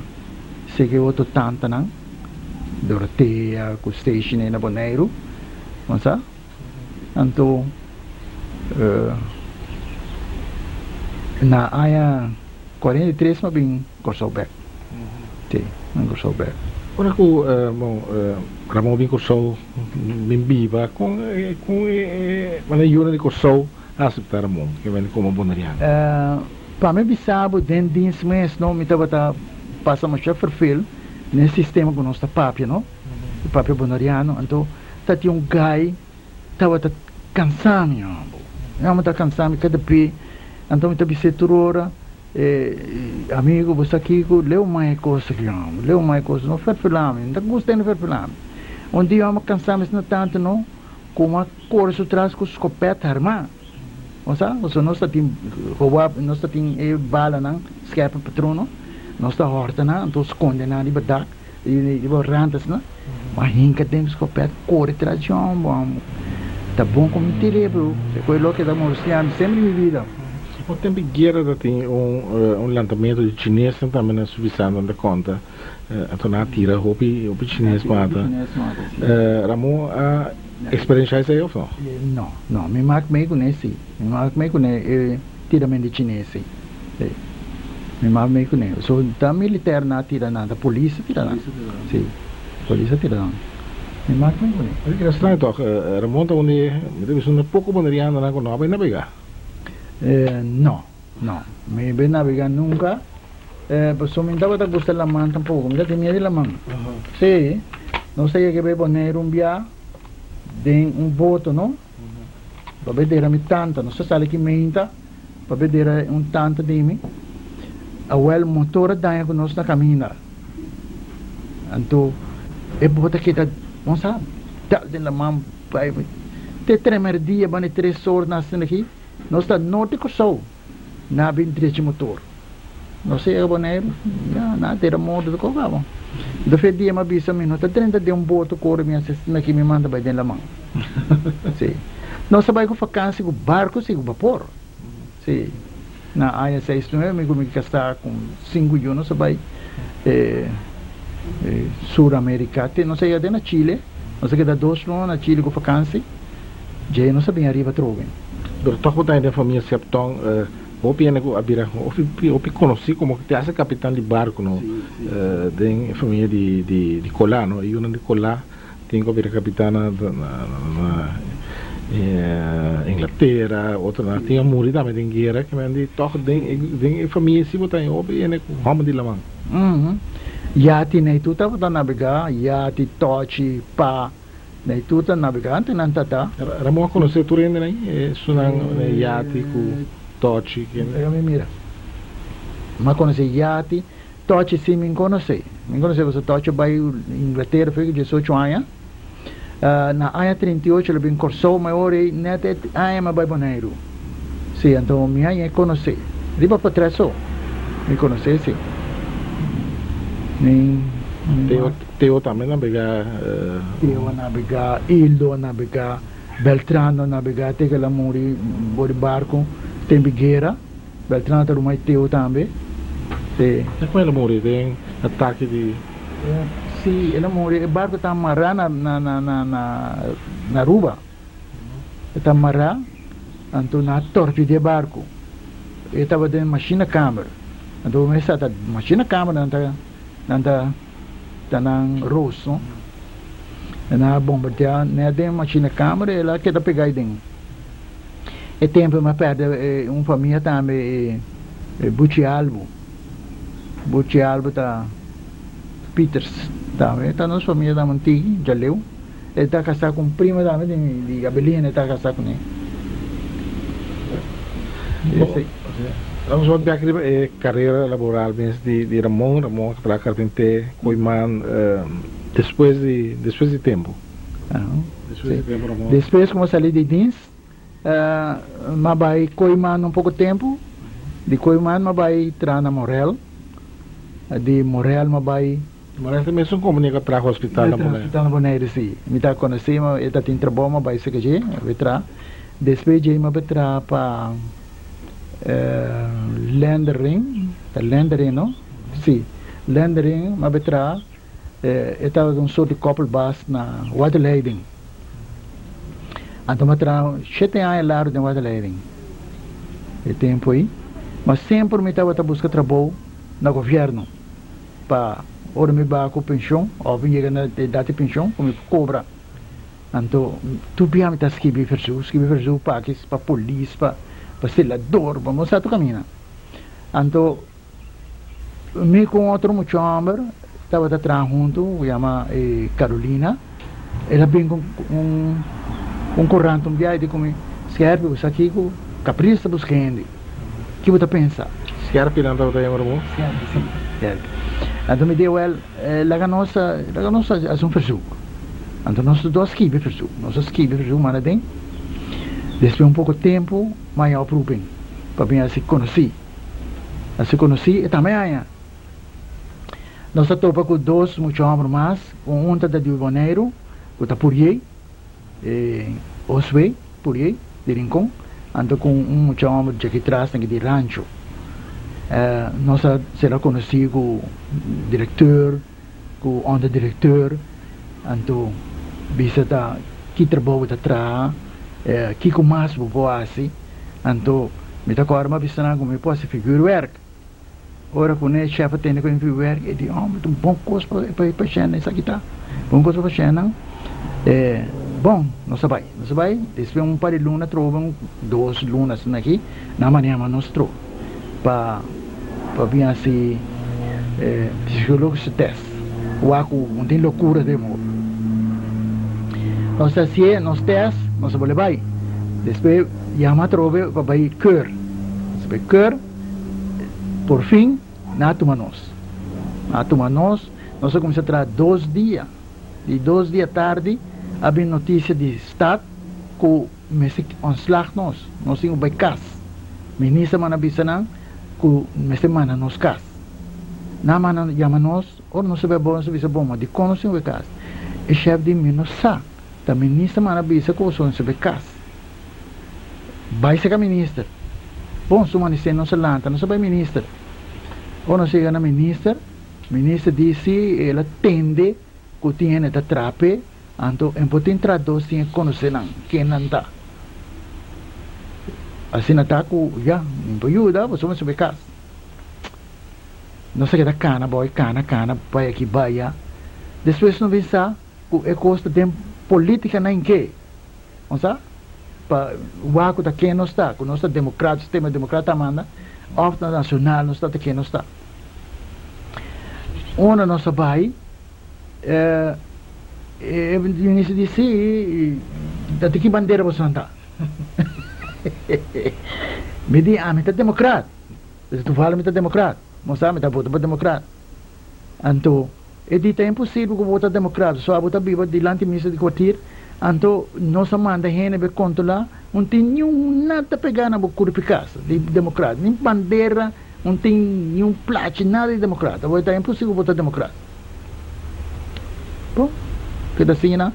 seka e otro tantanan, Dorothea ku Stacy na Boneiru, bo sa. Anto na aña 43 mi a bin Kòrsou bèk. Sí, mi bin Kòrsou bèk. Ora ku bon Ramon bin Kòrsou bin biba kon kon e manera yunan di Kòrsou a aseptá Ramon ke bini komo boneriano? Pa mi bisa bo den dins mes no mi tabata pasa masha ferfel den e sistema ku nos ta papia no. E papia boneriano anto ta tin un guy tabata cansa mi homber. E homber ta cansa mi cada be anto mi ta bis'é tur ora e amigo bo sa kico leu mai e cos aki homber leu mai e cos no ferfela mi no ta gusta hende ferfela mi. Un dia e homber cansa mi asina tanto no cu mi a core su tras cu scopet arma bo sa pasobra nos ta tin nos ta tin e balanan scherpe patrono nos ta horta nan anto sconde nan riba dak. I bo ranta asina, bo a hinka den skopet kore tras di homber, homber. Ta bon ku mi tir'é bro, e koe loke ta molestiá mi semper di mi bida. Un tempu di guera ta tin un lantamentu di chinesnan tambe na Suiza nan ta konta, anto nan a tira hopi hopi chines mata. Ramon a eksperenshá esei òf no? No, no, mi mak mei kuné si, mi mak mei kuné e tiramentu di chines ei. Sí. Mi mama mi kuné. So ta militer nan a tira nan, ta polis a tira nan. Sí, polis a tira nan. Mi mama mi kuné. Esaki ta straño tòg. Ramon ta un di, mi ta bisa un di poko bonerianonan ku no a bai nabegá. No, no. Mi bai nabegá nunka. Pasobra mi no tabata gusta laman tampoko. Mi ta tin miedu di laman. Sí. Nos ta yega bai Boneiru un bia den un boto, no? Pa bai dera mi tanta. Nos ta sali ki meinta. Pabia di era un tanta di mi, awel motor a daña ku nos na kaminda. Anto e bot a keda, bo sa, dal den laman bai te tremerdia banda tres or na asina aki, nos ta norte Kòrsou, na bin drecha motor. Nos a yega Boneiru, ya, nan a tira morto tur kos kaba. Anto fe dia mi a bisa mi no ta drenta den un boto kore mi a sestina aki mi manda bai den laman. Si. Nos a bai ku fakansi ku barko si ku bapor. Si. Na aña seis nuebe mi ku mi kasá ku sinku yu nos a bai Sur Amerika. Te nos a yega te na Chile. Nos a keda dos luna na Chile ku fakansi. Dje nos a bin ariba atrobe. Pero tòg bo ta den famia Septon, hopi hende ku a bira hopi hopi konosí komo te hasta kapitan di barku no den e famia di di Colá no. E yunan di Colá tin ku a bira kapitan na na Inglatera, otronan tin a muri tambe den guera. Kimendi tòg den e den e famia si bo ta hopi hende ku hòmber di laman. Yati Neitu tabata nabegá, Yati, Tochi, Pa. Nei tur ta nabegantenan ta ta. Ramon a konosé tur hende nan e sunan Yati ku Tochi kende. Laga mi mira. Mi a konosé Yati, Tochi sí mi konosé. Mi konosé pasobra Tochi a bai Inglatera for diesocho aña. Na aña 38 el a bin Kòrsou, ma e ora ei nèt e aña mi a bai Boneiru. Sí, anto mi a haña e konosé. Riba potrèt so mi konosé sí. Mi. Teo tambe a nabegá. Teo a nabegá, Ildo a nabegá, Beltrano a nabegá te ku el a muri bo di barku tempu guera. Beltrano ta ruman di Teo tambe. Sí. E kon el a muri? Den atake di. Sí, el a muri. E barku ta mará na na Aruba. E ta mará, anto nan a torpedá e barku. E tabata den machinekamer. Anto bo mester sa ta machinekamer nan ta. Nan ta ta nan roos no. E nan a bombardeá net den machine kamer el a keda pegá aiden. E tempu mi a pèrdè un famia tambe e Buchi Albu. Buchi Albu ta Pieters tambe ta nos famia tambe un tiki djaleu. E ta kasá ku un prima tambe di Abelina e ta kasá kuné. Vamos wak bek riba e karera laboral mes di Ramon. Ramon a traha karpinté, koiman despues di despues di tempu. Despues di tempu Ramon. Despues ku mi a sali di dins mi a bai koiman un poko tempu. Di koiman mi a bai traha na Morel. Di Morel mi a bai. Morel ta mesun kompania ku a traha hospital na Boneiru. Hospital na Boneiru, si. Mi ta konosé, ma e ta tin trabou, mi a bai serka dje, mi a bai traha. Despues dje mi a bai traha pa Lendering, ta Lendering no? Si, Lendering mi a bai traha, e tabata un sort di koppelbaas na Waterleiding. Anto mi a traha shete aña largu den Waterleiding, e tempu ei. Ma semper mi tabata buska trabou na gobièrnu. Pa ora mi baha ku penshon òf mi yega na edat di penshon ku mi por kobra. Anto tur bia mi ta skibi verzoek, skibi verzoek pa aki, pa polis, pa pa selador, pa bo sa tur kaminda. Anto mi ku un otro mucha hòmber tabata traha huntu ku yama Carolina, el a bin ku un un korant un bia i di ku mi, Skerpie bo sa kiko Capriles ta buska hende. Ki bo ta pensa? Skerpi nan tabata yama Ramon? Skerpi, si, skerpi. Anto mi di, Wèl, laga nos, laga nos hasi un fersuk. Anto nos tur dos skibi fersuk. Nos a skibi fersuk manda den. Despues un poko tempu, mi a haña oproeping pa bin hasi konosí. Hasi konosí, e tambe a haña. Nos a topa ku dos mucha hòmber mas, un ta di Boneiru, ku ta Puriey. E Oswey Puriey di Rincon anto cu un mucha homber djaki tras na di rancho. Nos a sera conoci cu directeur, cu onderdirecteur, anto bisa ta ki trabou bo ta traha, kico mas bo por haci. Anto mi ta acorda mi a bisa nan cu mi por haci figuurwerk. Ora cu ne chef a tende cu mi figuurwerk e di, oh, ta un bon cos pa e pashentnan esaki ta, bon cos pa pashentnan. E, bon, nos a bay, nos a bay, despues un par di luna atrobe, un dos luna asina aki, nan manera nos tro pa pa bin haci e psicologische test, wak cu no tin locura den bo. Nos ta hacié nos test, nos a bole bay, despues yama atrobe pa bay keur, nos a bay keur. Por fin nan a tuma nos. Nan a tuma nos, nos a kuminsá traha dos dia. Di dos dia tardi a bin notisia di stad ku mester ontslag nos, nos tin ku bai kas. Minister manda bisa nan, ku mester manda nos kas. Nan a manda yama nos, ora nos a bai abou nos a bisa bon, ma dikon nos tin ku bai kas? E shèf di mi no sa, ta minister manda bisa ku boso mester bai kas. Bai seka minister. Bon, su manisé nos a lanta, nos a bai minister. Ora nos yega na minister, minister di si el a tende ku tin hende ta trape, anto en por tin trahadó sin e konosé nan, ken nan ta. Asina ta ku ya, mi por yuda, boso mester bai kas. Nos a keda kana boy, kana, kana, bai aki, bai aya. Despues nos bin sa ku e kos ta den polítika nan ke. Nos sa pa wak ku ta ken nos ta, ku nos ta demokrat, sistema demokrat ta manda, òf ta nashonal nos ta, ta ken nos ta. Unda nos a bai, e minister di si, ta di ki bandera bosonan ta? Mi di, ami ta demokrat, toevallig mi ta demokrat, nos sa mi ta vota pa demokrat. Anto e di ta imposibel ku bo ta demokrat, so abo ta biba dilanti minister di kwartier, anto nos a manda hende be kontrolá, un tin niun nada pegá na bo kurpi kas di demokrat, ni bandera, un tin niun plachi, nada di demokrat, abo ta imposibel ku bo ta demokrat. Bon, keda asina,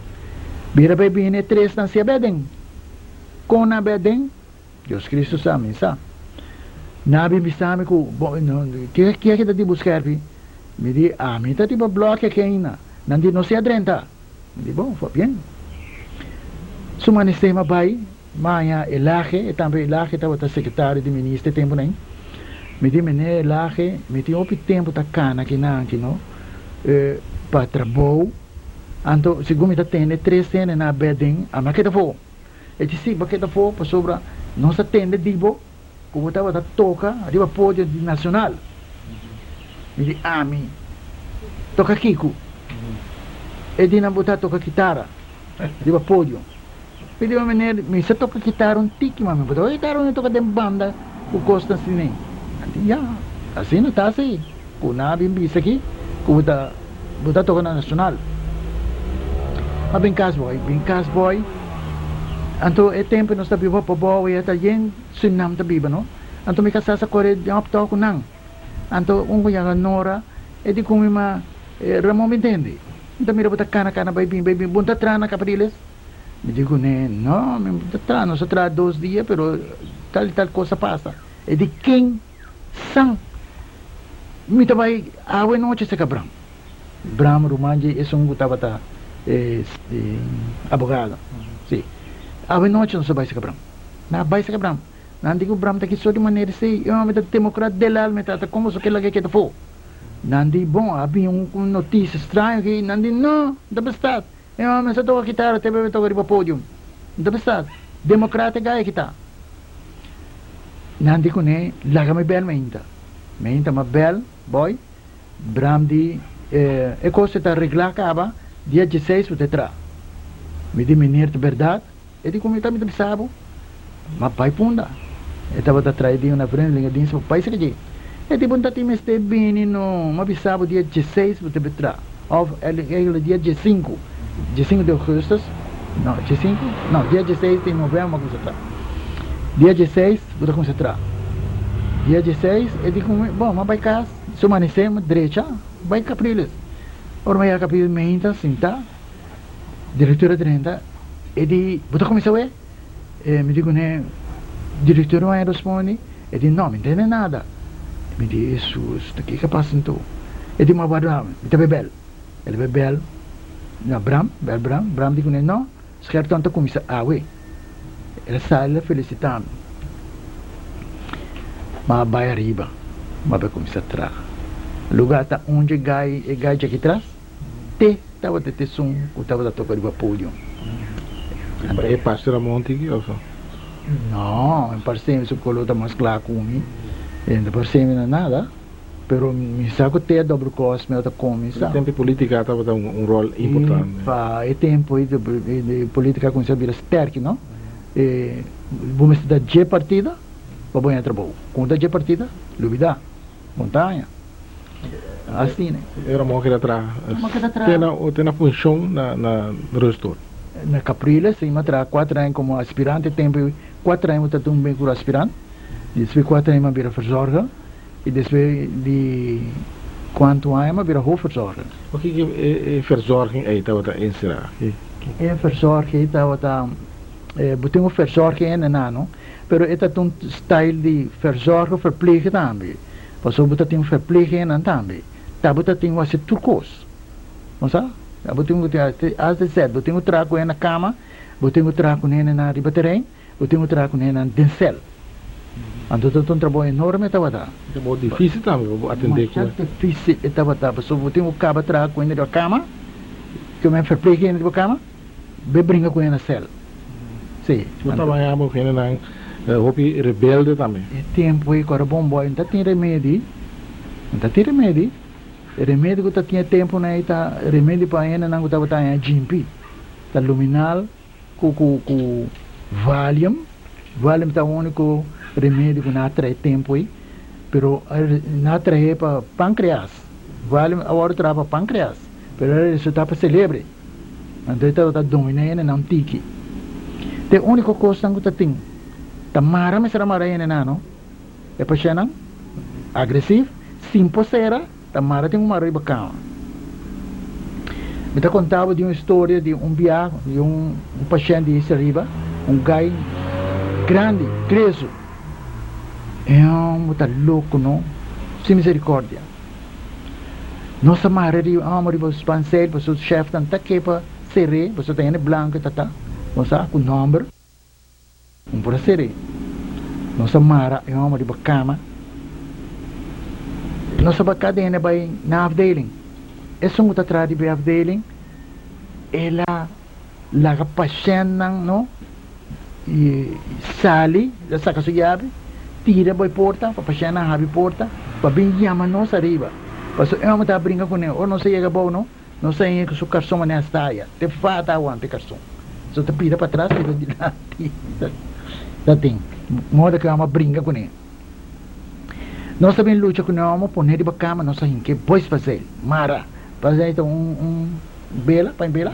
bira bai bini e tresnan si a be aden, kon nan a be aden? Dios Cristo sa, mi sa. Nan a bin bisa mi ku, bo, no, ke, ke ki ta di bo skerpi? Mi di, ami ta riba blòki aki ainda. Nan di, no sea drenta. Mi di, bon, fua bien. Su manisé m'a bai, m'a haña Elahe, e tambe Elahe tabata sekretario di minister e tempunan ei. Mi di, meneer Elahe, mi tin hopi tempu ta kana akinan aki, no, pa trabou. Anto, segun mi ta tende, tres hende nan a bè den, ami a keda afó. E di si, bo keda afó pasobra nos a tende di bo ku bo tabata toka riba podio di Nacional. Mi di, Ami toka kiko? E di nan bo ta toka kitara riba podio. Mi di, Meneer, mi sa toka kitara un tiki, ma mi bo toka kitara mi toka den banda ku kosnan asina. Nan di, Ya, asina ta si, ku nan a bin bisa aki ku bo ta. Bo ta toka na Nacional. A bin cas boy, bin cas boy. Anto e tempo nos ta biba pabou y ta yen Surinam ta biba no. Anto mi casa sa core den optao cu nan. Anto un cu yama Nora e di cu mi ma Ramon mi ntende. Mi ta mira bo ta cana cana bay bin bay bin. Bo no ta traha na Capriles? Mi di cu ne no mi no ta traha. Nos a traha dos dia pero tal y tal cos a pasa. E di ken? San, mi ta bai awe nochi serka Bram. Bram ruman dje esun ku tabata abogado. Si. Awe nochi nos ta bai serka Bram. Nan a bai serka Bram. Nan di ku Bram ta kiso di manera esei. E hòmber ta demokrat delal mi tata komo so kila ke keda afó. Nan di, bon, a bin un notisia straño aki. Nan di, no, no ta bestat. E hòmber sa toka kitara te bebe toka riba podium. No ta bestat. Demokrat e gaya kita. Nan di kuné, Laga mi bèl mainta. Mainta m'a bèl, bòi, Bram di, E kos e ta reglá kaba, dia dieseis bo ta tra. Mi di, Meneer, ta bèrdat? E di ku mi, Ta mi ta bisa bo. M'a bai punda. E tabata trae di una vreemdelingendienst pa bai saka dje. E di, Bo no ta tin mester bini no. M'a bisa bo dia dieseis bo ta tra. Òf eigenlijk dia diesinku, diesinku di ougùstùs, no, diesinku? No, dia dieseis di novèmber bo a kuminsá traha. Dia dieseis bo ta kuminsá traha. Dia dieseis e di ku mi, bon, m'a bai kas, su manisé mi drecha bai Capriles. Ora mi a yega Capriles meinta sintá, direktor a drenta, e di, bo ta kuminsá awe? E mi di kuné, direktor no a respondi, e di, no, mi no tende nada. Mi di, Hesus, ta kiko a pasa anto? E di, ma warda, mi ta bai bel. El a bai bel na Bram, bel Bram, Bram di kuné, no, Scherton ta kuminsá awe. El a sali, el a felisitá mi. Ma a bai ariba, ma bai kuminsá traha. Lugá ta un dje gai, e gai djaki tras, te tabata esun ku tabata toka riba podium. E parse Ramon tiki of no? No, e parse mi su kolo ta mas kla ku mi. E no ta parse mi na nada, pero mi sa ku te doble kos mi a ta komi sa. E tempu e politika tabata un rol importante. Pa e tempu e politika a kuminsá bira sterki no. E bo mester ta dje partida pa bo haña trabou. Ku no ta dje partida, lubida. Montaña. Asina. E Ramon keda traha. Ramon keda traha. Te na, te na funshon na, na Rusthof. Na Capriles, i m'a traha kuater aña komo aspirante, tempu kuater aña bo ta dun ben ku aspirant, despues kuater aña m'a bira verzorger. I despues di kuantu aña mi a bira hoofdverzorger. Bo kiko e verzorging ei tabata enserá? E verzorging ei tabata, bo tin un verzorging ene na no, pero e ta un style di verzorgen verplegen tambe, pasobra bo ta tin verplegennan tambe, ta bo ta tin ku hasi tur kos, bo sa? Bo tin ku hasi A te Z, bo tin ku traha ku hende na kama, bo tin ku traha ku hende na riba teren. Bo tin ku traha ku hendenan den sèl. Anto ta un trabou enorme e tabata. Un trabou difísil tambe pa bo atendé ku. Masha difísil e tabata pasobra bo tin ku kaba traha ku hende riba kama, ku men verpleeg hende riba kama, be bringa ku hende na sèl. Sí. Bo tabata ku hendenan hopi rebelde tambe. E tempu ei ku era bon bòi no ta tin remedi, no ta tin remedi. E remedi ku ta tin e tempunan ei ta remedi pa hendenan ku tabata haña djimpi, ta luminal. Ku ku ku Valium, Valium ta unico remedio ku nan a trae tempo ei, pero nan a trae pa pancreas, Valium a wòrdu traha pa pancreas, pero a resulta pa celebre, anto e tabata domina hende nan tiki. Ta e unico cosnan ku ta tin, ta mara mester a mara hende nan no, e pashentnan agresiv, sin por sera. Ta mara tin un mara riba kama. Mi ta konta bo di un historia di un bia di un pashènt di Isla Riba, un gai grandi, kresu. E hòmber ta loko no, sin miserikordia. Nos ta mara e hòmber riba spansel pasobra su shèfnan ta ke pa ser'é, pasobra ta hende blanku e ta ta, bo sa, ku nòmber. Un por a ser'é. Nos a mara e hòmber riba kama. Nos a baka den e bai na afdeling. Esun ku ta traha riba e afdeling, el a laga pashèntnan no i sali, el a saka su yabi, tira bai porta pa pashèntnan habri porta pa bin yama nos ariba. Pasobra e hòmber ta brinka kuné, ora nos a yega abou no. Nos a haña ku su karson manera staya, te fata awanta e karson. So ta pida patras, pida dilanti. Ta tin moda ku e hòmber a bringa kuné. Nos ta bin lucha ku e hòmber, pon'é riba kama, nos a hink'é bois pasel, mara. Pasel ta un un bela, paña bela,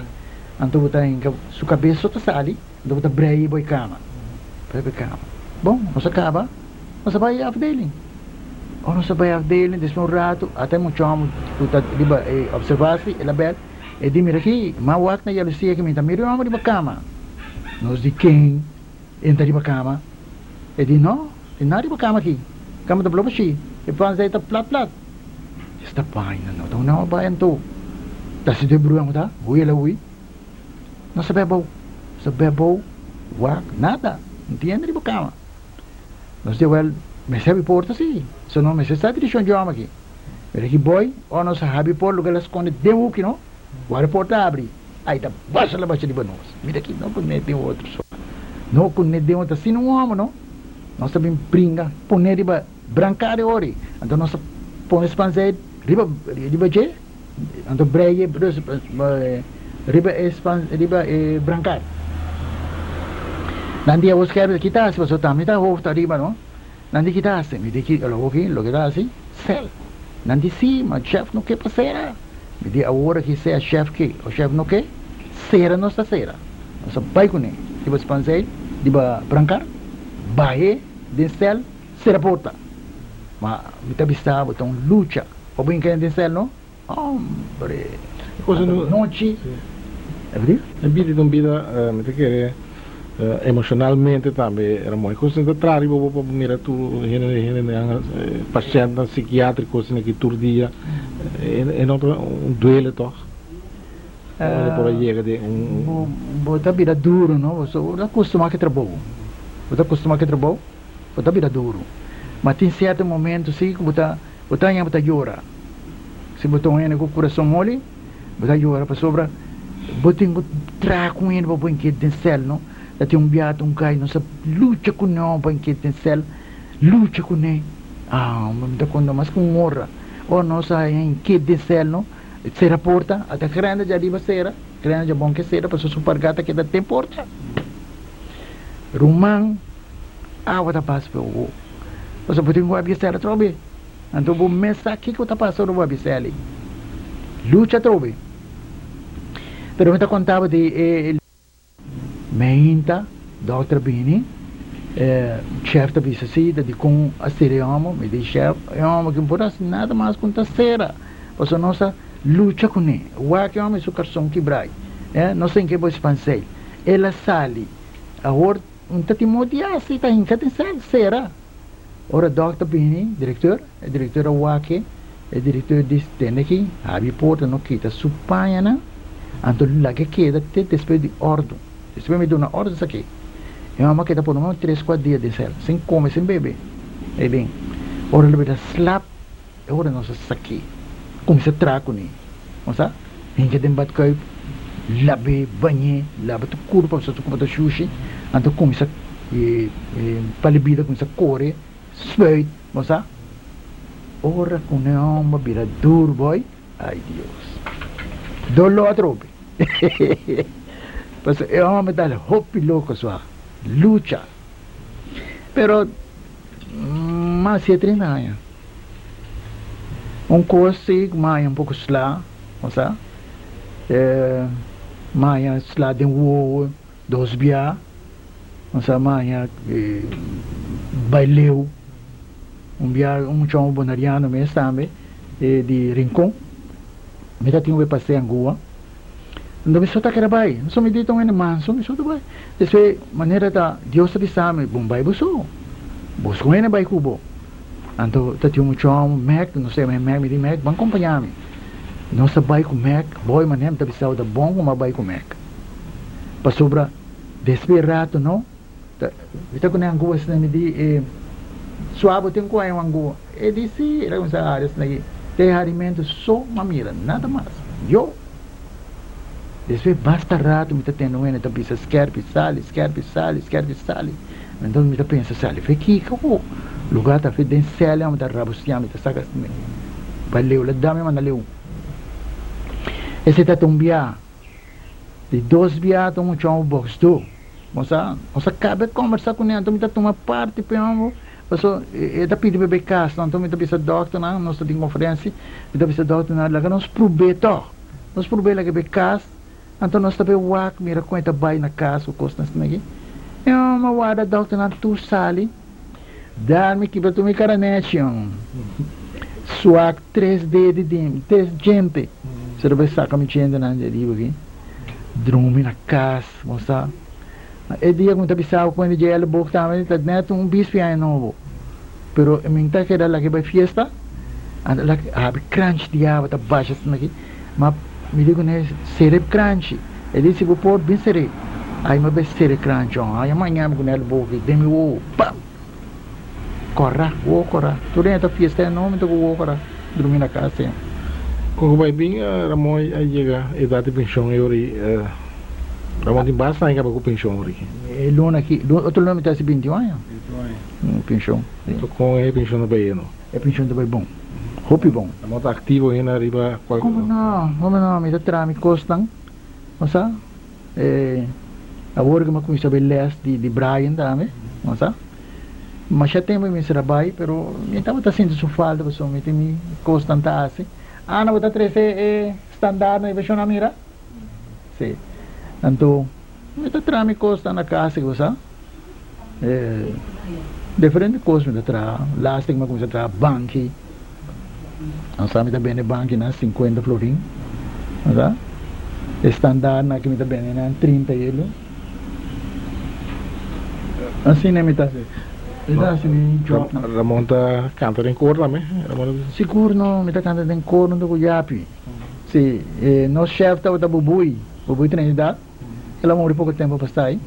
anto bo ta hinka su kabes so ta sali, anto bo ta brei bo e kama, brei bo e kama. Bon, nos a kaba, nos a bai afdeling. Ora nos a bai afdeling, despues un ratu, ata e muchacho ku ta riba e observatie, el a bel, e di, Mira aki, m'a wak na jalusia aki, mi ta mira un hòmber riba kama. Nos di, Ken? E ta riba kama? E di, No, e no riba kama aki. Kama ta blo bashí, e panza ta plat plat. Esta baina no ta un hòmber bai anto. Ta si den bruha ta, hui el a hui. Nos a bai abou, nos a bai abou, wak, nada, no tin hende riba kama. Nos di wel mester habi porta si, so no mester sa direccion dje home aki. Pero aki boy, ora nos a habi porta lugar el a sconde den hoeki no, wara e porta abri, ay ta basha la basha riba nos. Mira aki no cu ne den otro so, no cu ne den otro, asina un home no. Nos ta bin bringa pone riba brancada e ori, anto nos ta pone spanzij riba riba dje, anto breye riba e span riba e brancada. Nan di awor skerp kita hasi pasobra tambe ta hoofd ariba no. Nan di kita hasi? Mi di ki lo ki loke ta hasi sel. Nan di si ma chef no ke pa sera. Mi di awor aki sea chef ke o chef no ke sera nos ta sera. Nos a bai kuné riba spanzei riba brankar bahe den sel sera porta. Ma mi ta bisa bo ta un lucha pa bo hinka den sel no. Hombre, Cosa ata no nochi, e bidi? E bida ta un bida, mi ta kere, emocionalmente tambe era mooi. Cosa ta traha riba bo pa bo mira tur hende, hendenan, pashentnan psikiatrico asina aki tur dia. E no ta un duele toch? Ora por a yega den un. Bo, bo ta bira duro, no? Bo ta acostuma cu e trabou. Bo ta acostuma cu e trabou, bo ta bira duro. Ma tin cierto momento si cu bo ta. Bo ta haña bo ta yora. Si bo ta un hende ku kurason moli, bo ta yora pasobra bo tin ku traha ku un hende pa bo inkete den sèl, no? Ta tin un biaha ta un kai nos a lucha ku no pa inkete den sèl, lucha kuné. Ah, mi ta konta mas ku un ora. Ora nos a haña inkete den sèl, no? Sera porta, ata granda dja riba sera, granda dja bon ke sera pasobra su pargata keda den porta. Ruman, awa ta pasa pa bo. Pasobra bo tin ku abia sèl atrobe. Anto bo mes sa kiko ta pasa ora bo abia sèl ei. Lucha atrobe. Pero mi ta konta bo di e meinta dòkter bini. E chef ta bisa si, ta dikon a sera e hòmber? Mi di chef, e hòmber ki no por hasi nada mas ku ta sera, pasobra nos a lucha kuné. Wak e hòmber su karson kibrai, e nos tin ke bo spans'é. El a sali. Awor un ta tin modo di hasi, ta hinka den sèl, sera. Ora dòkter bini, direktor, e direktor a wak e, e direktor di, Tende aki, habri e porta, no kita su pañanan, anto laga e keda te despues di òrdu. Despues mi duna òrdu esaki. E mama keda por lo menos tres kuat dia den sèl, sin kome, sin bebe. E bin, ora lo bira slap, e ora nos a sak'é, kuminsá traha kuné. Bo sa? Hinka den badkuip, lab'é, bañ'é, laba tur kurpa pasobra su kurpa ta shushi, anto kuminsá palibida kuminsá kore, spuit, bo sa? Ora ku un hòmber bira dur bòi, Ay Dios. Doló atrobe. Pasobra e hòmber ta hopi loko sua. Lucha. Pero mas si e 30 aña. Un kos si ku m'a haña un poko sla, bo sa. M'a haña sla den wowo dos bia. Bo sa m'a haña bai leu. Un bia un muchon boneriano mes tambe di Rincon. Mi ta tin un be pasea Angua. Unda mi so ta kere bai. Mi so mi di ta un hende manso, mi so ta bai. Despues manera ta Dios ta bisa mi, bon bai bo so. Busca un hende bai cu bo. Anto ta tin un muchon, Mac, nos ta yama Mac, mi di Mac, ban compaña mi. Nos ta bai cu Mac, boy manera mi ta bisa bo ta bon cu mi a bai cu Mac. Pasobra despues rato no. Mi ta ku nan anguwa asina, mi di e sua bo tin ku haña un anguwa? E di si, el a kuminsá hari asina aki, ta e harimentu so m'a mira, nada mas. Yo! Despues basta ratu mi ta tende un hende ta bisa skèrpi sali, skèrpi sali, skèrpi sali. Entonces mi ta pensa, sali fe kiko? Ku lugá ta fe den sèl, mi ta rabustiá, mi ta saka asina. Pa leu la dami manda leu. Esei ta ta un biaha. Di dos bia ta un muchacho boxdo. Bo sa, nos a caba e combersa cune, anto mi ta tuma parti p'e homber, paso e ta pidi pa e bay cas, anto mi ta bisa dokternan, nos ta tin conferencia, mi ta bisa dokternan, laga nos prob'e toch, nos prob'e laga e bay cas, anto nos ta bay wak mira con e ta bay na cas cu cosnan asina aki. E homber a warda dokternan tur sali, dar mi kibra tur mi caranechi, swak tres dedi di, tres djente, so ta bay saca mi djentenan di ariba aki, drumi na cas, bo sa. E dia ku mi ta bisa bo ku mi dje elleboog tambe ta net un bispi aña nobo. Pero mi ta keda laki bai fiesta, anto laki habri kranchi di awa ta basha asina aki, ma mi di kuné sera e kranchi, e di si bo por bin ser'é. Ai mi a bai sera e kranchi, ai a maña mi ku elleboog aki den mi wowo, pam! Kòrá, wowo kòrá. Tur hende ta fiesta aña nobo mi ta ku wowo kòrá drumi na kas ei. Kon ku bai bin Ramon a yega edat di penshon e ora ei? Ramon tin basta aña kaba ku penshon ora ei. E luna aki, otro luna mi ta hasi binti un aña. Binti un aña. Penshon, si. So kon e penshon ta bai no? E penshon ta bai bon, hopi bon. Ramon ta aktivo hina riba kual? Komo no, komo no, mi ta traha mi kosnan, bo sa. E awor ku mi a kuminsá bai lès di Brian tambe, bo sa. Masha tempu mi mester a bai, pero mi tabata sinti su falta pasobra mi tin mi kosnan ta hasi. Ana, bo ta trese e standaardnan riba shon a mira? Si. Anto mi ta traha mi kosnan na kas, bo sa. E diferente kos mi ta traha. Laatste mi a kuminsá traha banki. Bo sa mi ta bende bankinan sinkuenta florin, bo sa. E standaardnan aki mi ta bende nan trinta yelo. Asina mi ta hasi. Mi ta hasi mi job nan. Ramon ta kanta den koor tambe? Sigur no, mi ta kanta den koor hunto ku Yapi. Si, nos chef tabata Bubui, Bubui Trinidad. El a muri poko tempu pasai.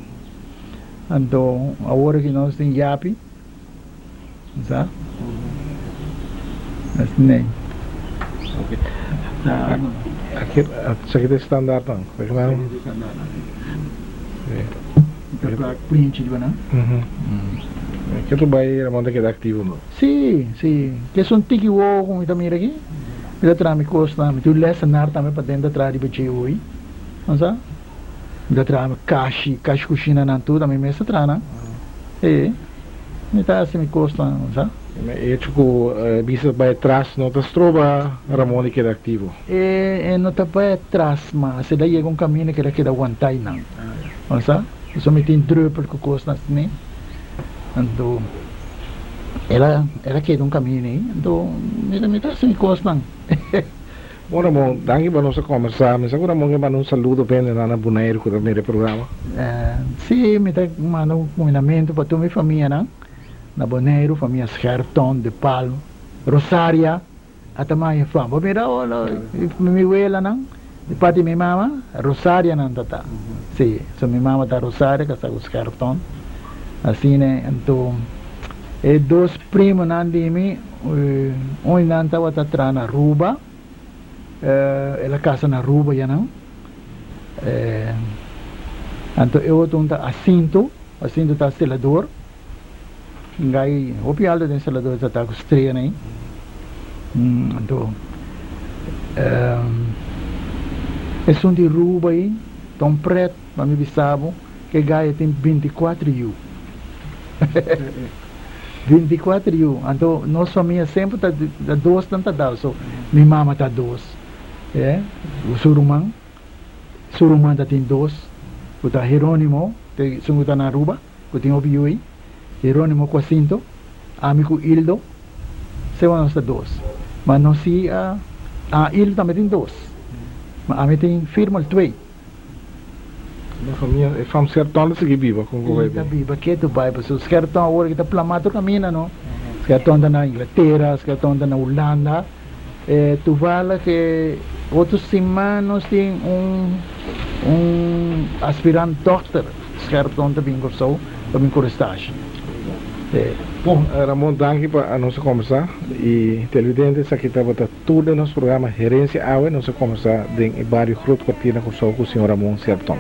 Anto awor aki nos tin Yapi. Sa? Asina ei. Aki esaki ta e standaard nan. Esaki ta e standaard nan, si. Ta plak princhi riba nan. Ke tu bai Ramon ta keda aktivo no? Si, si. Kes un tiki wowo ku mi ta mira aki. Mi ta traha mi kosnan. Mi tin un lèsenar tambe paden ta traha riba dje hoy. No sa? Mi ta traha kashi, kashi kushina nan tur, ami mes ta traha nan. E, mi ta hasi mi kosnan, no sa? E hecho ku e bisa bai atras no ta stroba Ramon di keda aktivo? E, e no ta bai atras mas, e ta yega un kaminda ku el a keda wantá einan, no sa? Pasobra mi tin drùpel ku kosnan asina. Anto el a el a keda un camino ei, anto mi ta mi ta haci mi cosnan. Bon Ramon, danki pa nos a combersa. Mi sa cu Ramon ke manda un saludo pa hendenan na Boneiru cu ta mira e programa. Si, mi ta manda un cuminamento pa tur mi famianan na Boneiru, famia Scherton, De Palm, Rosaria, a ta maya fam. Bo mira olo mi welanan di parti mi mama, Rosaria nan ta ta. Si, so mi mama ta Rosaria kasa ku Scherton. Asina anto e dos primonan di mi, un di nan tabata traha na Aruba, el a kasa na Aruba ya nan. Anto e otro un ta Asinto, Asinto ta selador. Gai hopi alto den Salador ta ta ku strea nei. Anto esun di Ruba ei ta un pret pa mi bisa bo ku e gai tin 24 yu. 24 yu. Anto nos famia semper ta dos nan ta dal so mi mama ta dos su ruman su ruman ta tin dos ku ta Heronimo esun ku ta na Aruba. Ku tin hopi yu ei, Jerónimo ku Jacinto, ami ku Ildo, sewa nos ta dos. Ma nos si a, ah, Ildo tambe tin dos, ma ami tin firma twee. Na famia, e fam Scherton ta sigui biba kon ku bai Ta biba ketu bai, pasobra Scherton awor ki ta plama tur kaminda no. Scherton ta na Inglatera, Scherton ta na Hulanda. E toevallig e otro siman nos tin un un aspirant dokter Scherton ta bin Kòrsou pa bin kore stage. E. Bon, Ramon danki pa nos a kombersá i televidente esaki tabata tur den nos programa Herencia Awe nos a kombersá den e bario Groot Kwartier na Kòrsou ku señor Ramon Scherton.